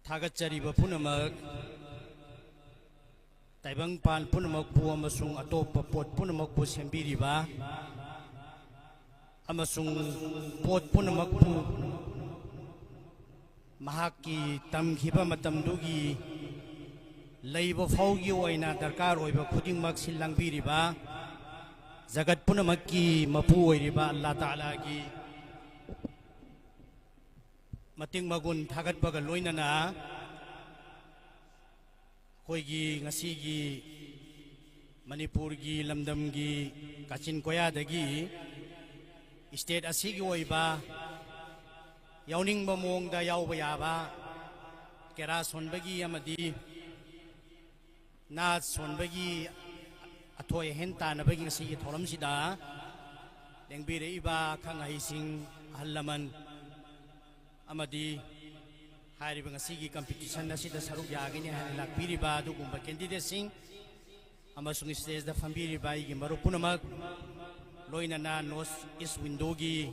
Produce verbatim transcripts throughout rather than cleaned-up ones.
ꯊꯥꯒꯠꯆꯔꯤꯕ ꯄꯨꯝꯅꯃꯛ, ꯇꯥꯏꯕꯪꯄꯥꯟ ꯄꯨꯝꯅꯃꯛꯄꯨ ꯑꯃꯁꯨꯡ ꯑꯇꯣꯞꯄ ꯄꯣꯠ ꯄꯨꯝꯅꯃꯛꯄꯨ ꯁꯦꯝꯕꯤꯔꯤꯕ ꯑꯃꯁꯨꯡ ꯄꯣꯠ ꯄꯨꯝꯅꯃꯛꯄꯨ ꯃꯍꯥꯛꯀꯤ ꯇꯝꯈꯤꯕ ꯃꯇꯝꯗꯨꯒꯤ ꯂꯩꯕ ꯐꯥꯎꯒꯤ ꯑꯣꯏꯅ ꯗꯔꯀꯥꯔ ꯑꯣꯏꯕ ꯈꯨꯗꯤꯡꯃꯛ ꯁꯤꯜ ꯂꯥꯡꯕꯤꯔꯤꯕ, ꯖꯒꯠ ꯄꯨꯝꯅꯃꯛꯀꯤ ꯃꯄꯨ ꯑꯣꯏꯔꯤꯕ ꯑꯜꯂꯥ ꯇꯥꯂꯥꯒꯤ ꯃꯇꯤꯛ ꯃꯒꯨꯟ ꯊꯥꯒꯠꯄꯒ ꯂꯣꯏꯅꯅ, ꯑꯩꯈꯣꯏꯒꯤ ꯉꯁꯤꯒꯤ ꯃꯅꯤꯄꯨꯔꯒꯤ ꯂꯝꯗꯝꯒꯤ ꯀꯥꯆꯤꯟ ꯀꯣꯌꯥꯗꯒꯤ state ꯑꯁꯤꯒꯤ ꯑꯣꯏꯕ ꯌꯥꯎꯅꯤꯡꯕ ꯃꯑꯣꯡꯗ ꯌꯥꯎꯕ ꯌꯥꯕ ꯀꯦꯔꯥ ꯁꯣꯟꯕꯒꯤ ꯑꯃꯗꯤ ꯅꯥꯠ ꯁꯣꯟꯕꯒꯤ ꯑꯊꯣꯏ ꯑꯍꯦꯟ ꯇꯥꯟꯅꯕꯒꯤ ꯉꯁꯤꯒꯤ ꯊꯧꯔꯝꯁꯤꯗ ꯂꯦꯡꯕꯤꯔꯛꯏꯕ ꯑꯈꯪ ꯑꯍꯩꯁꯤꯡ, ꯑꯍꯜ ꯂꯃꯟ ꯑꯃꯗꯤ ꯍꯥꯏꯔꯤꯕ ꯉꯁꯤꯒꯤ competition ꯑꯁꯤꯗ ꯁꯔꯨꯛ ꯌꯥꯒꯅꯤ ꯍꯥꯏꯅ ꯂꯥꯛꯄꯤꯔꯤꯕ ꯑꯗꯨꯒꯨꯝꯕ candidateꯁꯤꯡ ꯑꯃꯁꯨꯡ stageꯗ ꯐꯝꯕꯤꯔꯤꯕ ꯑꯩꯒꯤ ꯃꯔꯨꯞ ꯄꯨꯝꯅꯃꯛ, ꯂꯣꯏꯅꯅ North East Windowꯒꯤ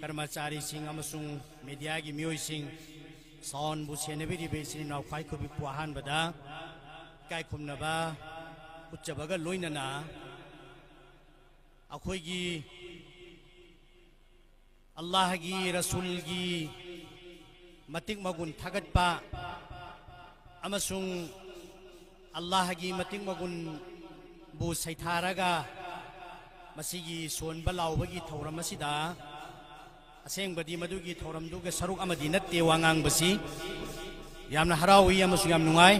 ꯀꯔꯃꯆꯥꯔꯤꯁꯤꯡ ꯑꯃꯁꯨꯡ mediaꯒꯤ ꯃꯤꯑꯣꯏꯁꯤꯡ, soundꯕꯨ ꯁꯦꯟꯅꯕꯤꯔꯤꯕ ꯏꯆꯤꯟ ꯏꯅꯥꯎ ꯈ꯭ꯋꯥꯏ ꯈꯨꯗꯤꯡꯃꯛꯄꯨ ꯑꯍꯥꯟꯕꯗ ꯏꯀꯥꯏ ꯈꯨꯝꯅꯕ ꯎꯠꯆꯕꯒ ꯂꯣꯏꯅꯅ, ꯑꯩꯈꯣꯏꯒꯤ ꯑꯜꯂꯥꯍꯒꯤ ꯔꯁꯨꯜꯒꯤ ꯃꯇꯤꯛ ꯃꯒꯨꯟ ꯊꯥꯒꯠꯄ ꯑꯃꯁꯨꯡ ꯑꯜꯂꯥꯍꯒꯤ ꯃꯇꯤꯛ ꯃꯒꯨꯟꯕꯨ ꯁꯩꯊꯥꯔꯒ ꯃꯁꯤꯒꯤ ꯁꯣꯟꯕ ꯂꯥꯎꯕꯒꯤ ꯊꯧꯔꯝ ꯑꯁꯤꯗ, ꯑꯁꯦꯡꯕꯗꯤ ꯃꯗꯨꯒꯤ ꯊꯧꯔꯝꯗꯨꯒ ꯁꯔꯨꯛ ꯑꯃꯗꯤ ꯅꯠꯇꯦ ꯋꯥ ꯉꯥꯡꯕꯁꯤ꯫ ꯌꯥꯝꯅ ꯍꯔꯥꯎꯏ ꯑꯃꯁꯨꯡ ꯌꯥꯝ ꯅꯨꯡꯉꯥꯏ꯫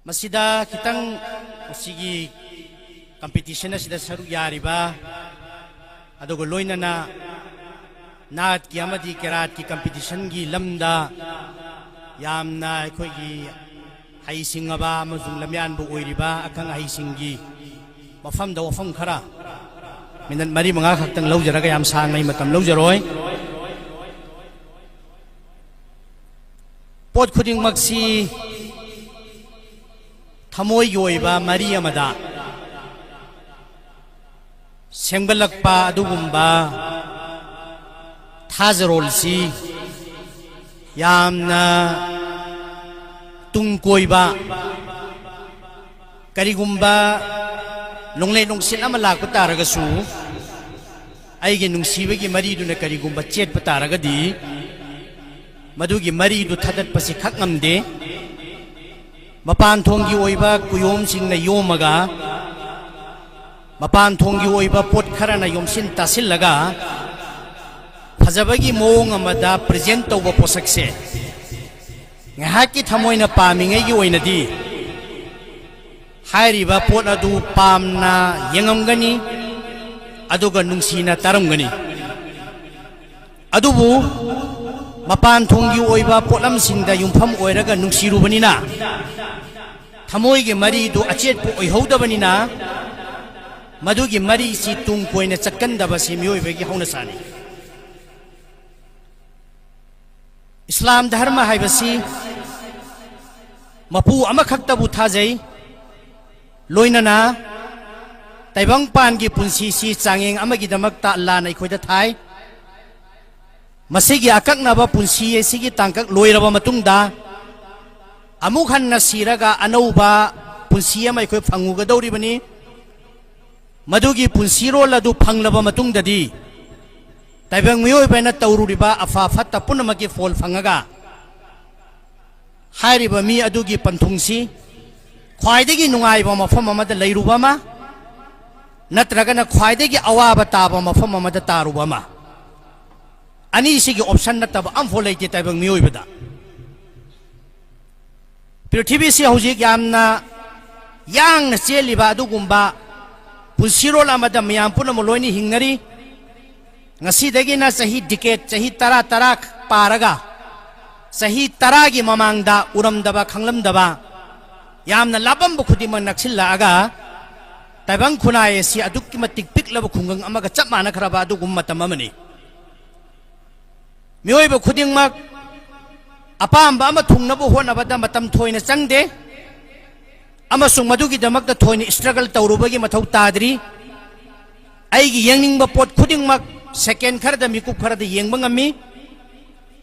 ꯃꯁꯤꯗ ꯈꯤꯇꯪ ꯃꯁꯤꯒꯤ competition ꯑꯁꯤꯗ ꯁꯔꯨꯛ ꯌꯥꯔꯤꯕ, ꯑꯗꯨꯒ ꯂꯣꯏꯅꯅ ꯅꯥꯠꯀꯤ ꯑꯃꯗꯤ ꯀꯦꯔꯥꯠꯀꯤ competitionꯒꯤ ꯂꯝꯗ ꯌꯥꯝꯅ ꯑꯩꯈꯣꯏꯒꯤ ꯍꯩꯁꯤꯡꯉꯕ ꯑꯃꯁꯨꯡ ꯂꯝꯌꯥꯟꯕ ꯑꯣꯏꯔꯤꯕ ꯑꯈꯪ ꯑꯍꯩꯁꯤꯡꯒꯤ ꯃꯐꯝꯗ ꯋꯥꯐꯝ ꯈꯔ minute ꯃꯔꯤ ꯃꯉꯥ ꯈꯛꯇꯪ ꯂꯧꯖꯔꯒ, ꯌꯥꯝ ꯁꯥꯡꯅ ꯑꯩ ꯃꯇꯝ ꯂꯧꯖꯔꯣꯏ꯫ ꯄꯣꯠ ꯈꯨꯗꯤꯡꯃꯛꯁꯤ ꯊꯃꯣꯏꯒꯤ ꯑꯣꯏꯕ ꯃꯔꯤ ꯑꯃꯗ ꯁꯦꯝꯒꯠꯂꯛꯄ ꯑꯗꯨꯒꯨꯝꯕ ꯊꯥꯖꯔꯣꯜꯁꯤ ꯌꯥꯝꯅ ꯇꯨꯡ ꯀꯣꯏꯕ, ꯀꯔꯤꯒꯨꯝꯕ ꯅꯣꯡꯂꯩ ꯅꯨꯡꯁꯤꯠ ꯑꯃ ꯂꯥꯛꯄ ꯇꯥꯔꯒꯁꯨ, ꯑꯩꯒꯤ ꯅꯨꯡꯁꯤꯕꯒꯤ ꯃꯔꯤꯗꯨꯅ ꯀꯔꯤꯒꯨꯝꯕ ꯆꯦꯠꯄ ꯇꯥꯔꯒꯗꯤ, ꯃꯗꯨꯒꯤ ꯃꯔꯤꯗꯨ ꯊꯥꯗꯠꯄꯁꯤ ꯈꯛ ꯉꯝꯗꯦ꯫ ꯃꯄꯥꯟ ꯊꯣꯡꯒꯤ ꯑꯣꯏꯕ ꯀꯨꯌꯣꯝꯁꯤꯡꯅ ꯌꯣꯝꯃꯒ, ꯃꯄꯥꯟ ꯊꯣꯡꯒꯤ ꯑꯣꯏꯕ ꯄꯣꯠ ꯈꯔꯅ ꯌꯣꯝꯁꯤꯟ ꯇꯥꯁꯤꯜꯂꯒ, ꯐꯖꯕꯒꯤ ꯃꯑꯣꯡ ꯑꯃꯗ ꯄ꯭ꯔꯦꯖꯦꯟ ꯇꯧꯕ ꯄꯣꯠꯁꯛꯁꯦ, ꯉꯥꯏꯍꯥꯛꯀꯤ ꯊꯃꯣꯏꯅ ꯄꯥꯝꯃꯤꯉꯩꯒꯤ ꯑꯣꯏꯅꯗꯤ ꯍꯥꯏꯔꯤꯕ ꯄꯣꯠ ꯑꯗꯨ ꯄꯥꯝꯅ ꯌꯦꯡꯉꯝꯒꯅꯤ, ꯑꯗꯨꯒ ꯅꯨꯡꯁꯤꯅ ꯇꯥꯔꯝꯒꯅꯤ꯫ ꯑꯗꯨꯕꯨ ꯃꯄꯥꯟ ꯊꯣꯡꯒꯤ ꯑꯣꯏꯕ ꯄꯣꯠꯂꯝꯁꯤꯡꯗ ꯌꯨꯝꯐꯝ ꯑꯣꯏꯔꯒ ꯅꯨꯡꯁꯤꯔꯨꯕꯅꯤꯅ, ꯊꯃꯣꯏꯒꯤ ꯃꯔꯤꯗꯨ ꯑꯆꯦꯠꯄ ꯑꯣꯏꯍꯧꯗꯕꯅꯤꯅ, ꯃꯗꯨꯒꯤ ꯃꯔꯤꯁꯤ ꯇꯨꯡ ꯀꯣꯏꯅ ꯆꯠꯀꯟꯗꯕꯁꯤ ꯃꯤꯑꯣꯏꯕꯒꯤ ꯍꯧꯅꯁꯥꯅꯤ꯫ ꯏꯁꯂꯥꯝ ꯙꯔꯃ ꯍꯥꯏꯕꯁꯤ ꯃꯄꯨ ꯑꯃꯈꯛꯇꯕꯨ ꯊꯥꯖꯩ, ꯂꯣꯏꯅꯅ ꯇꯥꯏꯕꯪꯄꯥꯟꯒꯤ ꯄꯨꯟꯁꯤꯁꯤ ꯆꯥꯡꯌꯦꯡ ꯑꯃꯒꯤꯗꯃꯛꯇ ꯑꯜꯂꯥꯅ ꯑꯩꯈꯣꯏꯗ ꯊꯥꯏ꯫ ꯃꯁꯤꯒꯤ ꯑꯀꯛꯅꯕ ꯄꯨꯟꯁꯤ ꯑꯁꯤꯒꯤ ꯇꯥꯡꯀꯛ ꯂꯣꯏꯔꯕ ꯃꯇꯨꯡꯗ, ꯑꯃꯨꯛ ꯍꯟꯅ ꯁꯤꯔꯒ ꯑꯅꯧꯕ ꯄꯨꯟꯁꯤ ꯑꯃ ꯑꯩꯈꯣꯏ ꯐꯪꯉꯨꯒꯗꯧꯔꯤꯕꯅꯤ꯫ ꯃꯗꯨꯒꯤ ꯄꯨꯟꯁꯤꯔꯣꯜ ꯑꯗꯨ ꯐꯪꯂꯕ ꯃꯇꯨꯡꯗꯗꯤ, ꯇꯥꯏꯕꯪ ꯃꯤꯑꯣꯏꯕꯅ ꯇꯧꯔꯨꯔꯤꯕ ꯑꯐ ꯐꯠꯇ ꯄꯨꯝꯅꯃꯛꯀꯤ ꯐꯣꯜ ꯐꯪꯉꯒ, ꯍꯥꯏꯔꯤꯕ ꯃꯤ ꯑꯗꯨꯒꯤ ꯄꯟꯊꯨꯡꯁꯤ ꯈ꯭ꯋꯥꯏꯗꯒꯤ ꯅꯨꯡꯉꯥꯏꯕ ꯃꯐꯝ ꯑꯃꯗ ꯂꯩꯔꯨꯕ ꯑꯃ, ꯅꯠꯇ꯭ꯔꯒꯅ ꯈ꯭ꯋꯥꯏꯗꯒꯤ ꯑꯋꯥꯕ ꯇꯥꯕ ꯃꯐꯝ ꯑꯃꯗ ꯇꯥꯔꯨꯕ ꯑꯃ, ꯑꯅꯤꯁꯤꯒꯤ ꯑꯣꯞꯁꯟ ꯅꯠꯇꯕ ꯑꯃꯐꯥꯎ ꯂꯩꯇꯦ ꯇꯥꯏꯕꯪ ꯃꯤꯑꯣꯏꯕꯗ꯫ ꯄ꯭ꯔꯤꯊꯤꯕꯤꯁꯤ ꯍꯧꯖꯤꯛ ꯌꯥꯝꯅ ꯌꯥꯡꯅ ꯆꯦꯜꯂꯤꯕ ꯑꯗꯨꯒꯨꯝꯕ ꯄꯨꯟꯁꯤꯔꯣꯜ ꯑꯃꯗ ꯃꯌꯥꯝ ꯄꯨꯝꯅꯃꯛ ꯂꯣꯏꯅ ꯍꯤꯡꯅꯔꯤ꯫ ꯉꯁꯤꯗꯒꯤꯅ ꯆꯍꯤ ꯗꯤꯀꯦꯠ, ꯆꯍꯤ ꯇꯔꯥ, ꯇꯔꯥ ꯄꯥꯔꯒ, ꯆꯍꯤ ꯇꯔꯥꯒꯤ ꯃꯃꯥꯡꯗ ꯎꯔꯝꯗꯕ, ꯈꯪꯂꯝꯗꯕ, ꯌꯥꯝꯅ ꯂꯥꯞꯄꯝꯕ ꯈꯨꯗꯤꯡꯃꯛ ꯅꯛꯁꯤꯜꯂꯛꯑꯒ, ꯇꯥꯏꯕꯪ ꯈꯨꯟꯅꯥꯏ ꯑꯁꯤ ꯑꯗꯨꯛꯀꯤ ꯃꯇꯤꯛ ꯄꯤꯛꯂꯕ ꯈꯨꯡꯒꯪ ꯑꯃꯒ ꯆꯞ ꯃꯥꯟꯅꯈ꯭ꯔꯕ ꯑꯗꯨꯒꯨꯝꯕ ꯃꯇꯝ ꯑꯃꯅꯤ꯫ ꯃꯤꯑꯣꯏꯕ ꯈꯨꯗꯤꯡꯃꯛ ꯑꯄꯥꯝꯕ ꯑꯃ ꯊꯨꯡꯅꯕ ꯍꯣꯠꯅꯕꯗ ꯃꯇꯝ ꯊꯣꯏꯅ ꯆꯪꯗꯦ, ꯑꯃꯁꯨꯡ ꯃꯗꯨꯒꯤꯗꯃꯛꯇ ꯊꯣꯏꯅ ꯏꯁꯇ꯭ꯔꯒꯜ ꯇꯧꯔꯨꯕꯒꯤ ꯃꯊꯧ ꯇꯥꯗ꯭ꯔꯤ꯫ ꯑꯩꯒꯤ ꯌꯦꯡꯅꯤꯡꯕ ꯄꯣꯠ ꯈꯨꯗꯤꯡꯃꯛ ꯁꯦꯀꯦꯟ ꯈꯔꯗ, ꯃꯤꯀꯨꯞ ꯈꯔꯗ ꯌꯦꯡꯕ ꯉꯝꯃꯤ꯫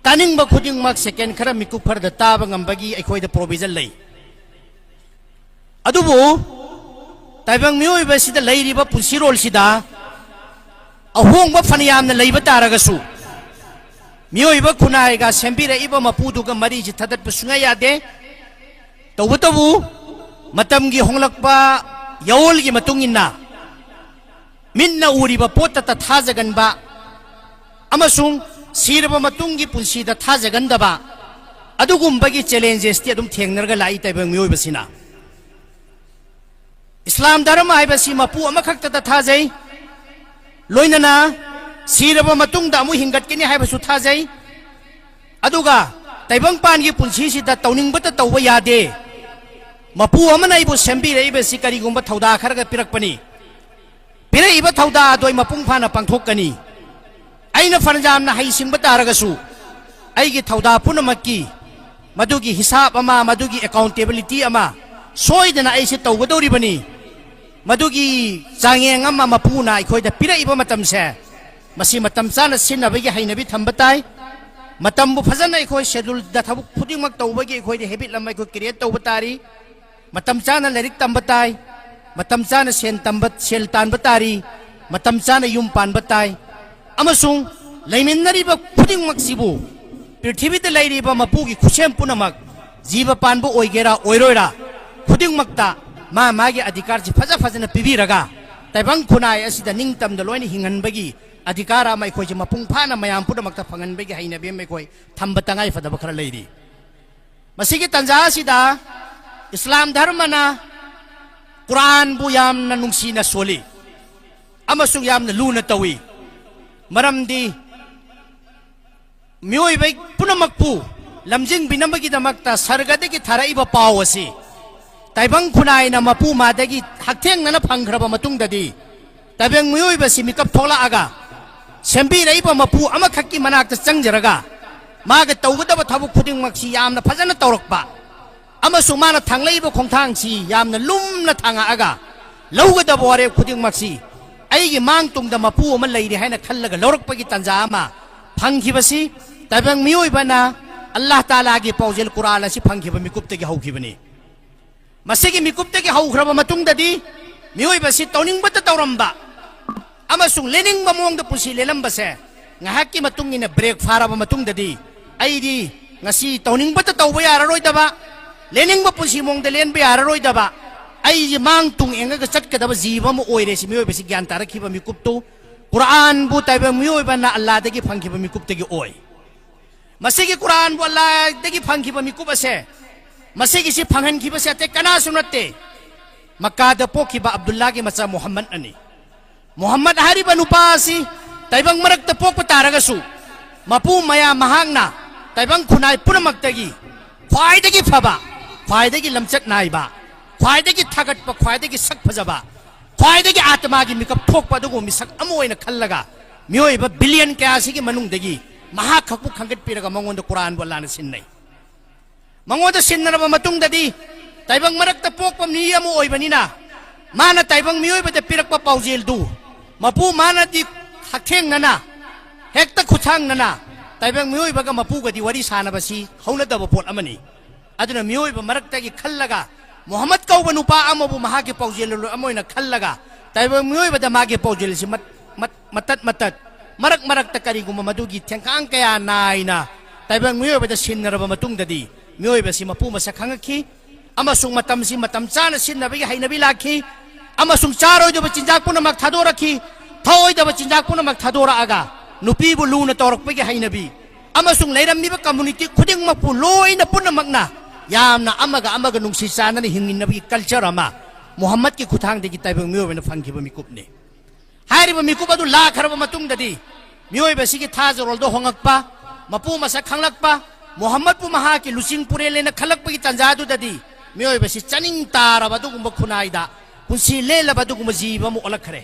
ꯇꯥꯅꯤꯡꯕ ꯈꯨꯗꯤꯡꯃꯛ ꯁꯦꯀꯦꯟ ꯈꯔ, ꯃꯤꯀꯨꯞ ꯈꯔꯗ ꯇꯥꯕ ꯉꯝꯕꯒꯤ ꯑꯩꯈꯣꯏꯗ ꯄ꯭ꯔꯣꯕꯤꯖꯟ ꯂꯩ꯫ ꯑꯗꯨꯕꯨ ꯇꯥꯏꯕꯪ ꯃꯤꯑꯣꯏꯕꯁꯤꯗ ꯂꯩꯔꯤꯕ ꯄꯨꯟꯁꯤꯔꯣꯜꯁꯤꯗ ꯑꯍꯣꯡꯕ ꯐꯅꯌꯥꯝꯅ ꯂꯩꯕ ꯇꯥꯔꯒꯁꯨ, ꯃꯤꯑꯣꯏꯕ ꯈꯨꯟꯅꯥꯏꯒ ꯁꯦꯝꯕꯤꯔꯛꯏꯕ ꯃꯄꯨꯗꯨꯒ ꯃꯔꯤꯁꯤ ꯊꯗꯠꯄ ꯁꯨꯡꯌꯥ ꯌꯥꯗꯦ꯫ ꯇꯧꯕꯇꯕꯨ, ꯃꯇꯝꯒꯤ ꯍꯣꯡꯂꯛꯄ ꯌꯥꯑꯣꯜꯒꯤ ꯃꯇꯨꯡ ꯏꯟꯅ ꯃꯤꯠꯅ ꯎꯔꯤꯕ ꯄꯣꯠꯇꯇ ꯊꯥꯖꯒꯟꯕ ꯑꯃꯁꯨꯡ ꯁꯤꯔꯕ ꯃꯇꯨꯡꯒꯤ ꯄꯨꯟꯁꯤꯗ ꯊꯥꯖꯒꯟꯗꯕ ꯑꯗꯨꯒꯨꯝꯕꯒꯤ ꯆꯦꯂꯦꯟꯖꯦꯁꯇꯤ ꯑꯗꯨꯝ ꯊꯦꯡꯅꯔꯒ ꯂꯥꯛꯏ ꯇꯥꯏꯕꯪ ꯃꯤꯑꯣꯏꯕꯁꯤꯅ꯫ ꯏꯁꯂꯥꯝ ꯙꯔꯃ ꯍꯥꯏꯕꯁꯤ ꯃꯄꯨ ꯑꯃꯈꯛꯇꯗ ꯊꯥꯖꯩ, ꯂꯣꯏꯅꯅ ꯁꯤꯔꯕ ꯃꯇꯨꯡꯗ ꯑꯃꯨꯛ ꯍꯤꯡꯒꯠꯀꯅꯤ ꯍꯥꯏꯕꯁꯨ ꯊꯥꯖꯩ꯫ ꯑꯗꯨꯒ ꯇꯥꯏꯕꯪꯄꯥꯟꯒꯤ ꯄꯨꯟꯁꯤꯁꯤꯗ ꯇꯧꯅꯤꯡꯕꯇ ꯇꯧꯕ ꯌꯥꯗꯦ꯫ ꯃꯄꯨ ꯑꯃꯅ ꯑꯩꯕꯨ ꯁꯦꯝꯕꯤꯔꯛꯏꯕꯁꯤ ꯀꯔꯤꯒꯨꯝꯕ ꯊꯧꯗꯥ ꯈꯔꯒ ꯄꯤꯔꯛꯄꯅꯤ꯫ ꯄꯤꯔꯛꯏꯕ ꯊꯧꯗꯥ ꯑꯗꯨ ꯑꯩ ꯃꯄꯨꯡ ꯐꯥꯅ ꯄꯥꯡꯊꯣꯛꯀꯅꯤ꯫ ꯑꯩꯅ ꯐꯅꯌꯥꯝꯅ ꯍꯩꯁꯤꯡꯕ ꯇꯥꯔꯒꯁꯨ, ꯑꯩꯒꯤ ꯊꯧꯗꯥ ꯄꯨꯝꯅꯃꯛꯀꯤ ꯃꯗꯨꯒꯤ ꯍꯤꯁꯥꯕ ꯑꯃ, ꯃꯗꯨꯒꯤ ꯑꯦꯀꯥꯎꯟꯇꯦꯕꯤꯂꯤꯇꯤ ꯑꯃ ꯁꯣꯏꯗꯅ ꯑꯩꯁꯦ ꯇꯧꯒꯗꯧꯔꯤꯕꯅꯤ꯫ ꯃꯗꯨꯒꯤ ꯆꯥꯡꯌꯦꯡ ꯑꯃ ꯃꯄꯨꯅ ꯑꯩꯈꯣꯏꯗ ꯄꯤꯔꯛꯏꯕ ꯃꯇꯝꯁꯦ, ꯃꯁꯤ ꯃꯇꯝ ꯆꯥꯅ ꯁꯤꯖꯤꯟꯅꯕꯒꯤ ꯍꯩꯅꯕꯤ ꯊꯝꯕ ꯇꯥꯏ꯫ ꯃꯇꯝꯕꯨ ꯐꯖꯅ ꯑꯩꯈꯣꯏ ꯁꯦꯗꯨꯜꯗ ꯊꯕꯛ ꯈꯨꯗꯤꯡꯃꯛ ꯇꯧꯕꯒꯤ ꯑꯩꯈꯣꯏꯗ ꯍꯦꯕꯤꯠ ꯑꯃ ꯑꯩꯈꯣꯏ ꯀ꯭ꯔꯤꯌꯦꯠ ꯇꯧꯕ ꯇꯥꯔꯤ꯫ ꯃꯇꯝ ꯆꯥꯅ ꯂꯥꯏꯔꯤꯛ ꯇꯝꯕ ꯇꯥꯏ꯫ ꯃꯇꯝ ꯆꯥꯅ ꯁꯦꯟ ꯇꯝꯕ, ꯁꯦꯜ ꯇꯥꯟꯕ ꯇꯥꯔꯤ꯫ ꯃꯇꯝ ꯆꯥꯅ ꯌꯨꯝ ꯄꯥꯟꯕ ꯇꯥꯏ꯫ ꯑꯃꯁꯨꯡ ꯂꯩꯃꯤꯟꯅꯔꯤꯕ ꯈꯨꯗꯤꯡꯃꯛꯁꯤꯕꯨ, ꯄ꯭ꯔꯤꯊꯤꯕꯤꯗ ꯂꯩꯔꯤꯕ ꯃꯄꯨꯒꯤ ꯈꯨꯠꯁꯦꯝ ꯄꯨꯝꯅꯃꯛ, ꯖꯤꯕ ꯄꯥꯟꯕ ꯑꯣꯏꯒꯦꯔꯥ ꯑꯣꯏꯔꯣꯏꯔꯥ, ꯈꯨꯗꯤꯡꯃꯛꯇ ꯃꯥ ꯃꯥꯒꯤ ꯑꯙꯤꯀꯥꯔꯁꯤ ꯐꯖ ꯐꯖꯅ ꯄꯤꯕꯤꯔꯒ, ꯇꯥꯏꯕꯪ ꯈꯨꯟꯅꯥꯏ ꯑꯁꯤꯗ ꯅꯤꯡꯇꯝꯅ ꯂꯣꯏꯅ ꯍꯤꯡꯍꯟꯕꯒꯤ ꯑꯙꯤꯀꯥꯔ ꯑꯃ ꯑꯩꯈꯣꯏꯁꯦ ꯃꯄꯨꯡ ꯐꯥꯅ ꯃꯌꯥꯝ ꯄꯨꯝꯅꯃꯛꯇ ꯐꯪꯍꯟꯕꯒꯤ ꯍꯩꯅꯕꯤ ꯑꯃ ꯑꯩꯈꯣꯏ ꯊꯝꯕ ꯇꯉꯥꯏ ꯐꯗꯕ ꯈꯔ ꯂꯩꯔꯤ꯫ ꯃꯁꯤꯒꯤ ꯇꯥꯟꯖꯥ ꯑꯁꯤꯗ ꯏꯁꯂꯥꯝ ꯙꯔꯃꯅ ꯀꯨꯔꯥꯟꯕꯨ ꯌꯥꯝꯅ ꯅꯨꯡꯁꯤꯅ ꯁꯣꯜꯂꯤ ꯑꯃꯁꯨꯡ ꯌꯥꯝꯅ ꯂꯨꯅ ꯇꯧꯏ꯫ ꯃꯔꯝꯗꯤ ꯃꯤꯑꯣꯏꯕ ꯄꯨꯝꯅꯃꯛꯄꯨ ꯂꯝꯖꯤꯡꯕꯤꯅꯕꯒꯤꯗꯃꯛꯇ ꯁꯔꯒꯗꯒꯤ ꯊꯥꯔꯛꯏꯕ ꯄꯥꯎ ꯑꯁꯤ ꯇꯥꯏꯕꯪ ꯈꯨꯟꯅꯥꯏꯅ ꯃꯄꯨ ꯃꯥꯗꯒꯤ ꯍꯛꯊꯦꯡꯅꯅ ꯐꯪꯈ꯭ꯔꯕ ꯃꯇꯨꯡꯗꯗꯤ, ꯇꯥꯏꯕꯪ ꯃꯤꯑꯣꯏꯕꯁꯤ ꯃꯤꯀꯞ ꯊꯣꯛꯂꯛꯑꯒ, ꯁꯦꯝꯕꯤꯔꯛꯏꯕ ꯃꯄꯨ ꯑꯃꯈꯛꯀꯤ ꯃꯅꯥꯛꯇ ꯆꯪꯖꯔꯒ, ꯃꯥꯒ ꯇꯧꯒꯗꯕ ꯊꯕꯛ ꯈꯨꯗꯤꯡꯃꯛꯁꯤ ꯌꯥꯝꯅ ꯐꯖꯅ ꯇꯧꯔꯛꯄ ꯑꯃꯁꯨꯡ ꯃꯥꯅ ꯊꯥꯡꯂꯛꯏꯕ ꯈꯣꯡꯊꯥꯡꯁꯤ ꯌꯥꯝꯅ ꯂꯨꯝꯅ ꯊꯥꯡꯉꯛꯑꯒ, ꯂꯧꯒꯗꯕ ꯋꯥꯔꯦꯞ ꯈꯨꯗꯤꯡꯃꯛꯁꯤ ꯑꯩꯒꯤ ꯃꯥꯡ ꯇꯨꯡꯗ ꯃꯄꯨ ꯑꯃ ꯂꯩꯔꯤ ꯍꯥꯏꯅ ꯈꯜꯂꯒ ꯂꯧꯔꯛꯄꯒꯤ ꯇꯥꯟꯖꯥ ꯑꯃ ꯐꯪꯈꯤꯕꯁꯤ ꯇꯥꯏꯕꯪ ꯃꯤꯑꯣꯏꯕꯅ ꯑꯜꯂꯥꯍ ꯇꯥꯂꯥꯒꯤ ꯄꯥꯎꯖꯦꯜ ꯀꯨꯔꯥꯟ ꯑꯁꯤ ꯐꯪꯈꯤꯕ ꯃꯤꯀꯨꯞꯇꯒꯤ ꯍꯧꯈꯤꯕꯅꯤ꯫ ꯃꯁꯤꯒꯤ ꯃꯤꯀꯨꯞꯇꯒꯤ ꯍꯧꯈ꯭ꯔꯕ ꯃꯇꯨꯡꯗꯗꯤ ꯃꯤꯑꯣꯏꯕꯁꯤ ꯇꯧꯅꯤꯡꯕꯇ ꯇꯧꯔꯝꯕ ꯑꯃꯁꯨꯡ ꯂꯦꯟꯅꯤꯡꯕ ꯃꯑꯣꯡꯗ ꯄꯨꯟꯁꯤ ꯂꯦꯜꯂꯝꯕꯁꯦ ꯉꯥꯏꯍꯥꯛꯀꯤ ꯃꯇꯨꯡ ꯏꯟꯅ ꯕ꯭ꯔꯦꯛ ꯐꯥꯔꯕ ꯃꯇꯨꯡꯗꯗꯤ ꯑꯩꯗꯤ ꯉꯁꯤ ꯇꯧꯅꯤꯡꯕꯇ ꯇꯧꯕ ꯌꯥꯔꯔꯣꯏꯗꯕ, ꯂꯦꯟꯅꯤꯡꯕ ꯄꯨꯟꯁꯤ ꯃꯑꯣꯡꯗ ꯂꯦꯟꯕ ꯌꯥꯔꯔꯣꯏꯗꯕ, ꯑꯩꯁꯤ ꯃꯥꯡ ꯇꯨꯡ ꯌꯦꯡꯉꯒ ꯆꯠꯀꯗꯕ ꯖꯤꯕ ꯑꯃ ꯑꯣꯏꯔꯦ ꯁꯤ ꯃꯤꯑꯣꯏꯕꯁꯤ ꯒ꯭ꯌꯥꯟ ꯇꯥꯔꯛꯈꯤꯕ ꯃꯤꯀꯨꯞꯇꯨ ꯀꯨꯔꯥꯟꯕꯨ ꯇꯥꯏꯕꯪ ꯃꯤꯑꯣꯏꯕꯅ ꯑꯜꯂꯥꯗꯒꯤ ꯐꯪꯈꯤꯕ ꯃꯤꯀꯨꯞꯇꯒꯤ ꯑꯣꯏ꯫ ꯃꯁꯤꯒꯤ ꯀꯨꯔꯥꯟꯕꯨ ꯑꯜꯂꯥꯗꯒꯤ ꯐꯪꯈꯤꯕ ꯃꯤꯀꯨꯞ ꯑꯁꯦ, ꯃꯁꯤꯒꯤꯁꯤ ꯐꯪꯍꯟꯈꯤꯕꯁꯦ ꯑꯇꯩ ꯀꯅꯥꯁꯨ ꯅꯠꯇꯦ, ꯃꯛꯀꯥꯗ ꯄꯣꯛꯈꯤꯕ ꯑꯕꯗꯨꯜꯂꯥꯒꯤ ꯃꯆꯥ ꯃꯨꯍꯝꯃꯗ ꯑꯅꯤ꯫ ꯃꯨꯍꯝꯃꯗ ꯍꯥꯏꯔꯤꯕ ꯅꯨꯄꯥ ꯑꯁꯤ ꯇꯥꯏꯕꯪ ꯃꯔꯛꯇ ꯄꯣꯛꯄ ꯇꯥꯔꯒꯁꯨ, ꯃꯄꯨ ꯃꯌꯥꯝ ꯃꯍꯥꯛꯅ ꯇꯥꯏꯕꯪ ꯈꯨꯟꯅꯥꯏ ꯄꯨꯝꯅꯃꯛꯇꯒꯤ ꯈ꯭ꯋꯥꯏꯗꯒꯤ ꯐꯕ, ꯈ꯭ꯋꯥꯏꯗꯒꯤ ꯂꯝꯆꯠ ꯅꯥꯏꯕ, ꯈ꯭ꯋꯥꯏꯗꯒꯤ ꯊꯥꯒꯠꯄ, ꯈ꯭ꯋꯥꯏꯗꯒꯤ ꯁꯛ ꯐꯖꯕ, ꯈ꯭ꯋꯥꯏꯗꯒꯤ ꯑꯥꯇꯃꯥꯒꯤ ꯃꯤꯀꯞ ꯊꯣꯛꯄ ꯑꯗꯨꯒꯨꯝꯕ ꯃꯤꯁꯛ ꯑꯃ ꯑꯣꯏꯅ ꯈꯜꯂꯒ, ꯃꯤꯑꯣꯏꯕ ꯕꯤꯂꯤꯌꯟ ꯀꯌꯥꯁꯤꯒꯤ ꯃꯅꯨꯡꯗꯒꯤ ꯃꯍꯥꯛ ꯈꯛꯄꯨ ꯈꯟꯒꯠꯄꯤꯔꯒ ꯃꯉꯣꯟꯗ ꯀꯨꯔꯥꯟꯕꯨ ꯑꯜꯂꯥꯅ ꯁꯤꯟꯅꯩ꯫ ꯃꯉꯣꯟꯗ ꯁꯤꯟꯅꯔꯕ ꯃꯇꯨꯡꯗꯗꯤ, ꯇꯥꯏꯕꯪ ꯃꯔꯛꯇ ꯄꯣꯛꯄ ꯃꯤ ꯑꯃ ꯑꯣꯏꯕꯅꯤꯅ, ꯃꯥꯅ ꯇꯥꯏꯕꯪ ꯃꯤꯑꯣꯏꯕꯗ ꯄꯤꯔꯛꯄ ꯄꯥꯎꯖꯦꯜꯗꯨ ꯃꯄꯨ ꯃꯥꯅꯗꯤ ꯍꯛꯊꯦꯡꯅꯅ, ꯍꯦꯛꯇ ꯈꯨꯠꯊꯥꯡꯅꯅ ꯇꯥꯏꯕꯪ ꯃꯤꯑꯣꯏꯕꯒ ꯃꯄꯨꯒꯗꯤ ꯋꯥꯔꯤ ꯁꯥꯟꯅꯕꯁꯤ ꯍꯧꯅꯗꯕ ꯄꯣꯠ ꯑꯃꯅꯤ꯫ ꯑꯗꯨꯅ ꯃꯤꯑꯣꯏꯕ ꯃꯔꯛꯇꯒꯤ ꯈꯜꯂꯒ, ꯃꯨꯍꯝꯃꯗ ꯀꯧꯕ ꯅꯨꯄꯥ ꯑꯃꯕꯨ ꯃꯍꯥꯛꯀꯤ ꯄꯥꯎꯖꯦꯜ ꯑꯃ ꯑꯣꯏꯅ ꯈꯜꯂꯒ, ꯇꯥꯏꯕꯪ ꯃꯤꯑꯣꯏꯕꯗ ꯃꯥꯒꯤ ꯄꯥꯎꯖꯦꯜ ꯑꯁꯤ ꯃꯠ-, ꯃꯠ-, ꯃꯇꯠ ꯃꯇꯠ, ꯃꯔꯛ ꯃꯔꯛꯇ ꯀꯔꯤꯒꯨꯝꯕ ꯃꯗꯨꯒꯤ ꯊꯦꯡꯈꯥꯡ ꯀꯌꯥ ꯅꯥꯏꯅ ꯇꯥꯏꯕꯪ ꯃꯤꯑꯣꯏꯕꯗ ꯁꯤꯟꯅꯔꯕ ꯃꯇꯨꯡꯗꯗꯤ, ꯃꯤꯑꯣꯏꯕꯁꯤ ꯃꯄꯨ ꯃꯁꯛ ꯈꯪꯉꯛꯈꯤ꯫ ꯑꯃꯁꯨꯡ ꯃꯇꯝꯁꯤ ꯃꯇꯝ ꯆꯥꯅ ꯁꯤꯟꯅꯕꯒꯤ ꯍꯩꯅꯕꯤ ꯂꯥꯛꯈꯤ꯫ ꯑꯃꯁꯨꯡ ꯆꯥꯔꯣꯏꯗꯕ ꯆꯤꯟꯖꯥꯛ ꯄꯨꯝꯅꯃꯛ ꯊꯥꯗꯣꯔꯛꯈꯤ꯫ ꯊꯛꯑꯣꯏꯗꯕ ꯆꯤꯟꯖꯥꯛ ꯄꯨꯝꯅꯃꯛ ꯊꯥꯗꯣꯔꯛꯑꯒ, ꯅꯨꯄꯤꯕꯨ ꯂꯨꯅ ꯇꯧꯔꯛꯄꯒꯤ ꯍꯩꯅꯕꯤ, ꯑꯃꯁꯨꯡ ꯂꯩꯔꯝꯃꯤꯕ ꯀꯝꯃꯨꯅꯤꯇꯤ ꯈꯨꯗꯤꯡꯃꯛꯄꯨ ꯂꯣꯏꯅ ꯄꯨꯝꯅꯃꯛꯅ ꯌꯥꯝꯅ ꯑꯃꯒ ꯑꯃꯒ ꯅꯨꯡꯁꯤ ꯆꯥꯟꯅꯅ ꯍꯤꯡꯃꯤꯟꯅꯕꯒꯤ ꯀꯜꯆꯔ ꯑꯃ ꯃꯨꯍꯝꯃꯗꯀꯤ ꯈꯨꯠꯊꯥꯡꯗꯒꯤ ꯇꯥꯏꯕꯪ ꯃꯤꯑꯣꯏꯕꯅ ꯐꯪꯈꯤꯕ ꯃꯤꯀꯨꯞꯅꯤ꯫ ꯍꯥꯏꯔꯤꯕ ꯃꯤꯀꯨꯞ ꯑꯗꯨ ꯂꯥꯛꯈ꯭ꯔꯕ ꯃꯇꯨꯡꯗꯗꯤ, ꯃꯤꯑꯣꯏꯕꯁꯤꯒꯤ ꯊꯥꯖꯔꯣꯜꯗ ꯍꯣꯡꯉꯛꯄ, ꯃꯄꯨ ꯃꯁꯛ ꯈꯪꯂꯛꯄ, ꯃꯨꯍꯝꯃꯗꯄꯨ ꯃꯍꯥꯛꯀꯤ ꯂꯨꯆꯤꯡ ꯄꯨꯔꯦꯜꯅ ꯈꯜꯂꯛꯄꯒꯤ ꯇꯥꯟꯖꯥ ꯑꯗꯨꯗꯗꯤ, ꯃꯤꯑꯣꯏꯕꯁꯤ ꯆꯥꯅꯤꯡ ꯇꯥꯔꯕ ꯑꯗꯨꯒꯨꯝꯕ ꯈꯨꯟꯅꯥꯏꯗ ꯄꯨꯟꯁꯤ ꯂꯦꯜꯂꯕ ꯑꯗꯨꯒꯨꯝꯕ ꯖꯤꯕ ꯑꯃ ꯑꯣꯜꯂꯛꯈ꯭ꯔꯦ꯫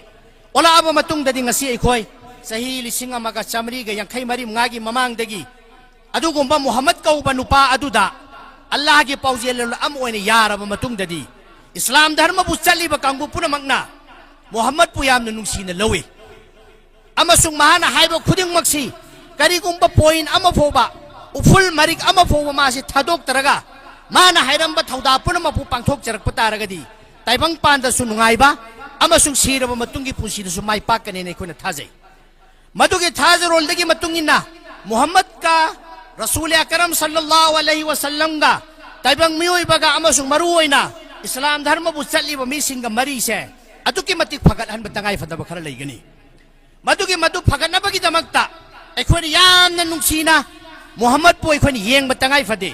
ꯑꯣꯜꯂꯛꯑꯕ ꯃꯇꯨꯡꯗꯗꯤ ꯉꯁꯤ ꯑꯩꯈꯣꯏ ꯆꯍꯤ ꯂꯤꯁꯤꯡ ꯑꯃꯒ ꯆꯥꯃꯔꯤꯒ ꯌꯥꯡꯈꯩ ꯃꯔꯤ ꯃꯉꯥꯒꯤ ꯃꯃꯥꯡꯗꯒꯤ ꯑꯗꯨꯒꯨꯝꯕ ꯃꯨꯍꯝꯃꯗ ꯀꯧꯕ ꯅꯨꯄꯥ ꯑꯗꯨꯗ ꯑꯜꯂꯥꯍꯒꯤ ꯄꯥꯎꯖꯦꯜ ꯑꯃ ꯑꯣꯏꯅ ꯌꯥꯔꯕ ꯃꯇꯨꯡꯗꯗꯤ, ꯏꯁꯂꯥꯝ ꯙꯔꯃꯕꯨ ꯆꯠꯂꯤꯕ ꯀꯥꯡꯕꯨ ꯄꯨꯝꯅꯃꯛꯅ ꯃꯨꯍꯝꯃꯗꯄꯨ ꯌꯥꯝꯅ ꯅꯨꯡꯁꯤꯅ ꯂꯧꯏ꯫ ꯑꯃꯁꯨꯡ ꯃꯍꯥꯛꯅ ꯍꯥꯏꯕ ꯈꯨꯗꯤꯡꯃꯛꯁꯤ ꯀꯔꯤꯒꯨꯝꯕ point ꯑꯃ ꯐꯥꯎꯕ, ꯎꯐꯨꯜ ꯃꯔꯤꯛ ꯑꯃ ꯐꯥꯎꯕ ꯃꯥꯁꯤ ꯊꯥꯗꯣꯛꯇ꯭ꯔꯒ, ꯃꯥꯅ ꯍꯥꯏꯔꯝꯕ ꯊꯧꯗꯥ ꯄꯨꯝꯅꯃꯛꯄꯨ ꯄꯥꯡꯊꯣꯛꯆꯔꯛꯄ ꯇꯥꯔꯒꯗꯤ, ꯇꯥꯏꯕꯪꯄꯥꯟꯗꯁꯨ ꯅꯨꯡꯉꯥꯏꯕ ꯑꯃꯁꯨꯡ ꯁꯤꯔꯕ ꯃꯇꯨꯡꯒꯤ ꯄꯨꯟꯁꯤꯗꯁꯨ ꯃꯥꯏ ꯄꯥꯛꯀꯅꯦꯅ ꯑꯩꯈꯣꯏꯅ ꯊꯥꯖꯩ꯫ ꯃꯗꯨꯒꯤ ꯊꯥꯖꯔꯣꯜꯗꯒꯤ ꯃꯇꯨꯡ ꯏꯟꯅ ꯃꯨꯍꯝꯃꯗꯀ ꯔꯁꯨꯜ ꯑꯀꯔꯝ ꯁꯜꯂꯜꯂꯥꯍꯨ ꯑꯂꯩꯍꯤ ꯋꯥꯁꯜꯂꯝꯒ ꯇꯥꯏꯕꯪ ꯃꯤꯑꯣꯏꯕꯒ ꯑꯃꯁꯨꯡ ꯃꯔꯨꯑꯣꯏꯅ ꯏꯁꯂꯥꯝ ꯙꯔꯃꯕꯨ ꯆꯠꯂꯤꯕ ꯃꯤꯁꯤꯡꯒ ꯃꯔꯤꯁꯦ ꯑꯗꯨꯛꯀꯤ ꯃꯇꯤꯛ ꯐꯒꯠꯍꯟꯕ ꯇꯉꯥꯏ ꯐꯗꯕ ꯈꯔ ꯂꯩꯒꯅꯤ꯫ ꯃꯗꯨꯒꯤ ꯃꯗꯨ ꯐꯒꯠꯅꯕꯒꯤꯗꯃꯛꯇ ꯑꯩꯈꯣꯏꯅ ꯌꯥꯝꯅ ꯅꯨꯡꯁꯤꯅ ꯃꯨꯍꯝꯃꯗꯄꯨ ꯑꯩꯈꯣꯏꯅ ꯌꯦꯡꯕ ꯇꯉꯥꯏ ꯐꯗꯦ꯫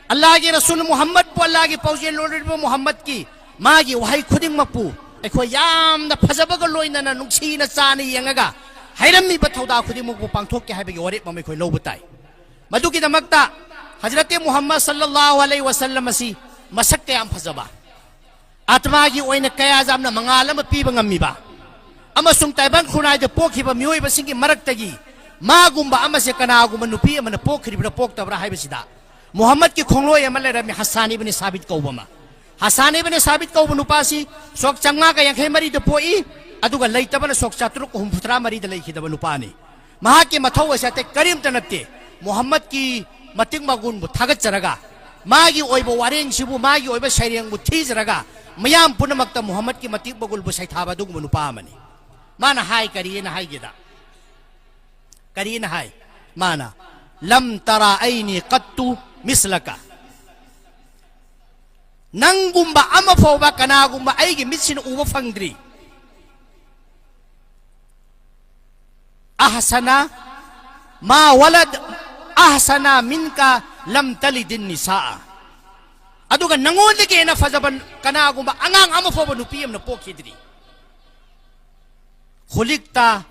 ꯑꯜꯂꯥꯍꯒꯤ ꯔꯁꯨꯜ ꯃꯨꯍꯝꯃꯗꯄꯨ, ꯑꯜꯂꯥꯍꯒꯤ ꯄꯥꯎꯖꯦꯜ ꯂꯣꯔꯤꯕ ꯃꯨꯍꯝꯃꯗꯀꯤ ꯃꯥꯒꯤ ꯋꯥꯍꯩ ꯈꯨꯗꯤꯡꯃꯛꯄꯨ ꯑꯩꯈꯣꯏ ꯌꯥꯝꯅ ꯐꯖꯕꯒ ꯂꯣꯏꯅꯅ ꯅꯨꯡꯁꯤꯅ ꯆꯥꯅ ꯌꯦꯡꯉꯒ ꯍꯥꯏꯔꯝꯃꯤꯕ ꯊꯧꯗꯥ ꯈꯨꯗꯤꯡꯃꯛꯄꯨ ꯄꯥꯡꯊꯣꯛꯀꯦ ꯍꯥꯏꯕꯒꯤ ꯋꯥꯔꯦꯞ ꯑꯃ ꯑꯩꯈꯣꯏ ꯂꯧꯕ ꯇꯥꯏ꯫ ꯃꯗꯨꯒꯤꯗꯃꯛꯇ ꯍꯖꯔꯠ ꯃꯨꯍꯝꯃꯗ ꯁꯜꯂꯜꯂꯥꯍꯨ ꯑꯂꯩꯍꯤ ꯋꯥꯁꯜꯂꯝ ꯑꯁꯤ ꯃꯁꯛ ꯀꯌꯥꯝ ꯐꯖꯕ, ꯑꯥꯇꯃꯥꯒꯤ ꯑꯣꯏꯅ ꯀꯌꯥ ꯌꯥꯝꯅ ꯃꯉꯥꯜ ꯑꯃ ꯄꯤꯕ ꯉꯝꯃꯤꯕ, ꯑꯃꯁꯨꯡ ꯇꯥꯏꯕꯪ ꯈꯨꯟꯅꯥꯏꯗ ꯄꯣꯛꯈꯤꯕ ꯃꯤꯑꯣꯏꯕꯁꯤꯡꯒꯤ ꯃꯔꯛꯇꯒꯤ ꯃꯥꯒꯨꯝꯕ ꯑꯃꯁꯦ ꯀꯅꯥꯒꯨꯝꯕ ꯅꯨꯄꯤ ꯑꯃꯅ ꯄꯣꯛꯈ꯭ꯔꯤꯕ꯭ꯔꯥ ꯄꯣꯛꯇꯕ꯭ꯔꯥ ꯍꯥꯏꯕꯁꯤꯗ ꯃꯨꯍꯝꯃꯗꯀꯤ ꯈꯣꯡꯂꯣꯏ ꯑꯃ ꯂꯩꯔꯝꯃꯤ, ꯍꯁꯥꯟ ꯏꯕꯅꯤ ꯁꯥꯕꯤꯠ ꯀꯧꯕ ꯑꯃ꯫ ꯍꯁꯥꯟ ꯏꯕꯅꯤ ꯁꯥꯕꯤꯠ ꯀꯧꯕ ꯅꯨꯄꯥꯁꯤ ꯁꯣꯛ ꯆꯥꯝꯃꯉꯥꯒ ꯌꯥꯡꯈꯩ ꯃꯔꯤꯗ ꯄꯣꯛꯏ, ꯑꯗꯨꯒ ꯂꯩꯇꯕꯅ ꯁꯣꯛ ꯆꯥꯇ꯭ꯔꯨꯛ ꯍꯨꯝꯐꯨꯇꯔꯥ ꯃꯔꯤꯗ ꯂꯩꯈꯤꯗꯕ ꯅꯨꯄꯥꯅꯤ꯫ ꯃꯍꯥꯛꯀꯤ ꯃꯊꯧ ꯑꯁꯤ ꯑꯇꯩ ꯀꯔꯤꯝꯇ ꯅꯠꯇꯦ, ꯃꯨꯍꯝꯃꯗꯀꯤ ꯃꯇꯤꯛ ꯃꯒꯨꯟꯕꯨ ꯊꯥꯒꯠꯆꯔꯒ ꯃꯥꯒꯤ ꯑꯣꯏꯕ ꯋꯥꯔꯦꯡꯁꯤꯕꯨ, ꯃꯥꯒꯤ ꯑꯣꯏꯕ ꯁꯩꯔꯦꯡꯕꯨ ꯊꯤꯖꯔꯒ ꯃꯤꯌꯥꯝ ꯄꯨꯝꯅꯃꯛꯇ ꯃꯨꯍꯝꯃꯗꯀꯤ ꯃꯇꯤꯛ ꯃꯒꯨꯟꯕꯨ ꯁꯩꯊꯥꯕ ꯑꯗꯨꯒꯨꯝꯕ ꯅꯨꯄꯥ ꯑꯃꯅꯤ꯫ ꯃꯥꯅ ꯍꯥꯏ, ꯀꯔꯤꯅ ꯍꯥꯏꯒꯦꯗ? ꯀꯔꯤꯅ ꯍꯥꯏ? ꯃꯥꯅ, "ꯂꯝ ꯇꯔꯥ ꯑꯩꯅꯤ ꯀꯠꯇꯨ ꯃꯤꯁꯂꯀ꯫ ꯅꯪꯒꯨꯝꯕ ꯑꯃ ꯐꯥꯎꯕ ꯀꯅꯥꯒꯨꯝꯕ ꯑꯩꯒꯤ ꯃꯤꯠꯁꯤꯅ ꯎꯕ ꯐꯪꯗ꯭ꯔꯤ꯫ ꯑꯍꯁꯅ ꯃꯥ ꯋꯥꯂꯗ ꯑꯍꯁꯅ ꯃꯤꯟꯀ ꯂꯝ ꯇꯂꯤꯗꯤꯟ ꯅꯤꯁꯥ꯫ ꯑꯗꯨꯒ ꯅꯉꯣꯟꯗꯒꯤ ꯍꯦꯟꯅ ꯐꯖꯕ ꯀꯅꯥꯒꯨꯝꯕ ꯑꯉꯥꯡ ꯑꯃ ꯐꯥꯎꯕ ꯅꯨꯄꯤ ꯑꯃꯅ ꯄꯣꯛꯈꯤꯗ꯭ꯔꯤ꯫ ꯈꯨꯂꯤꯛꯇ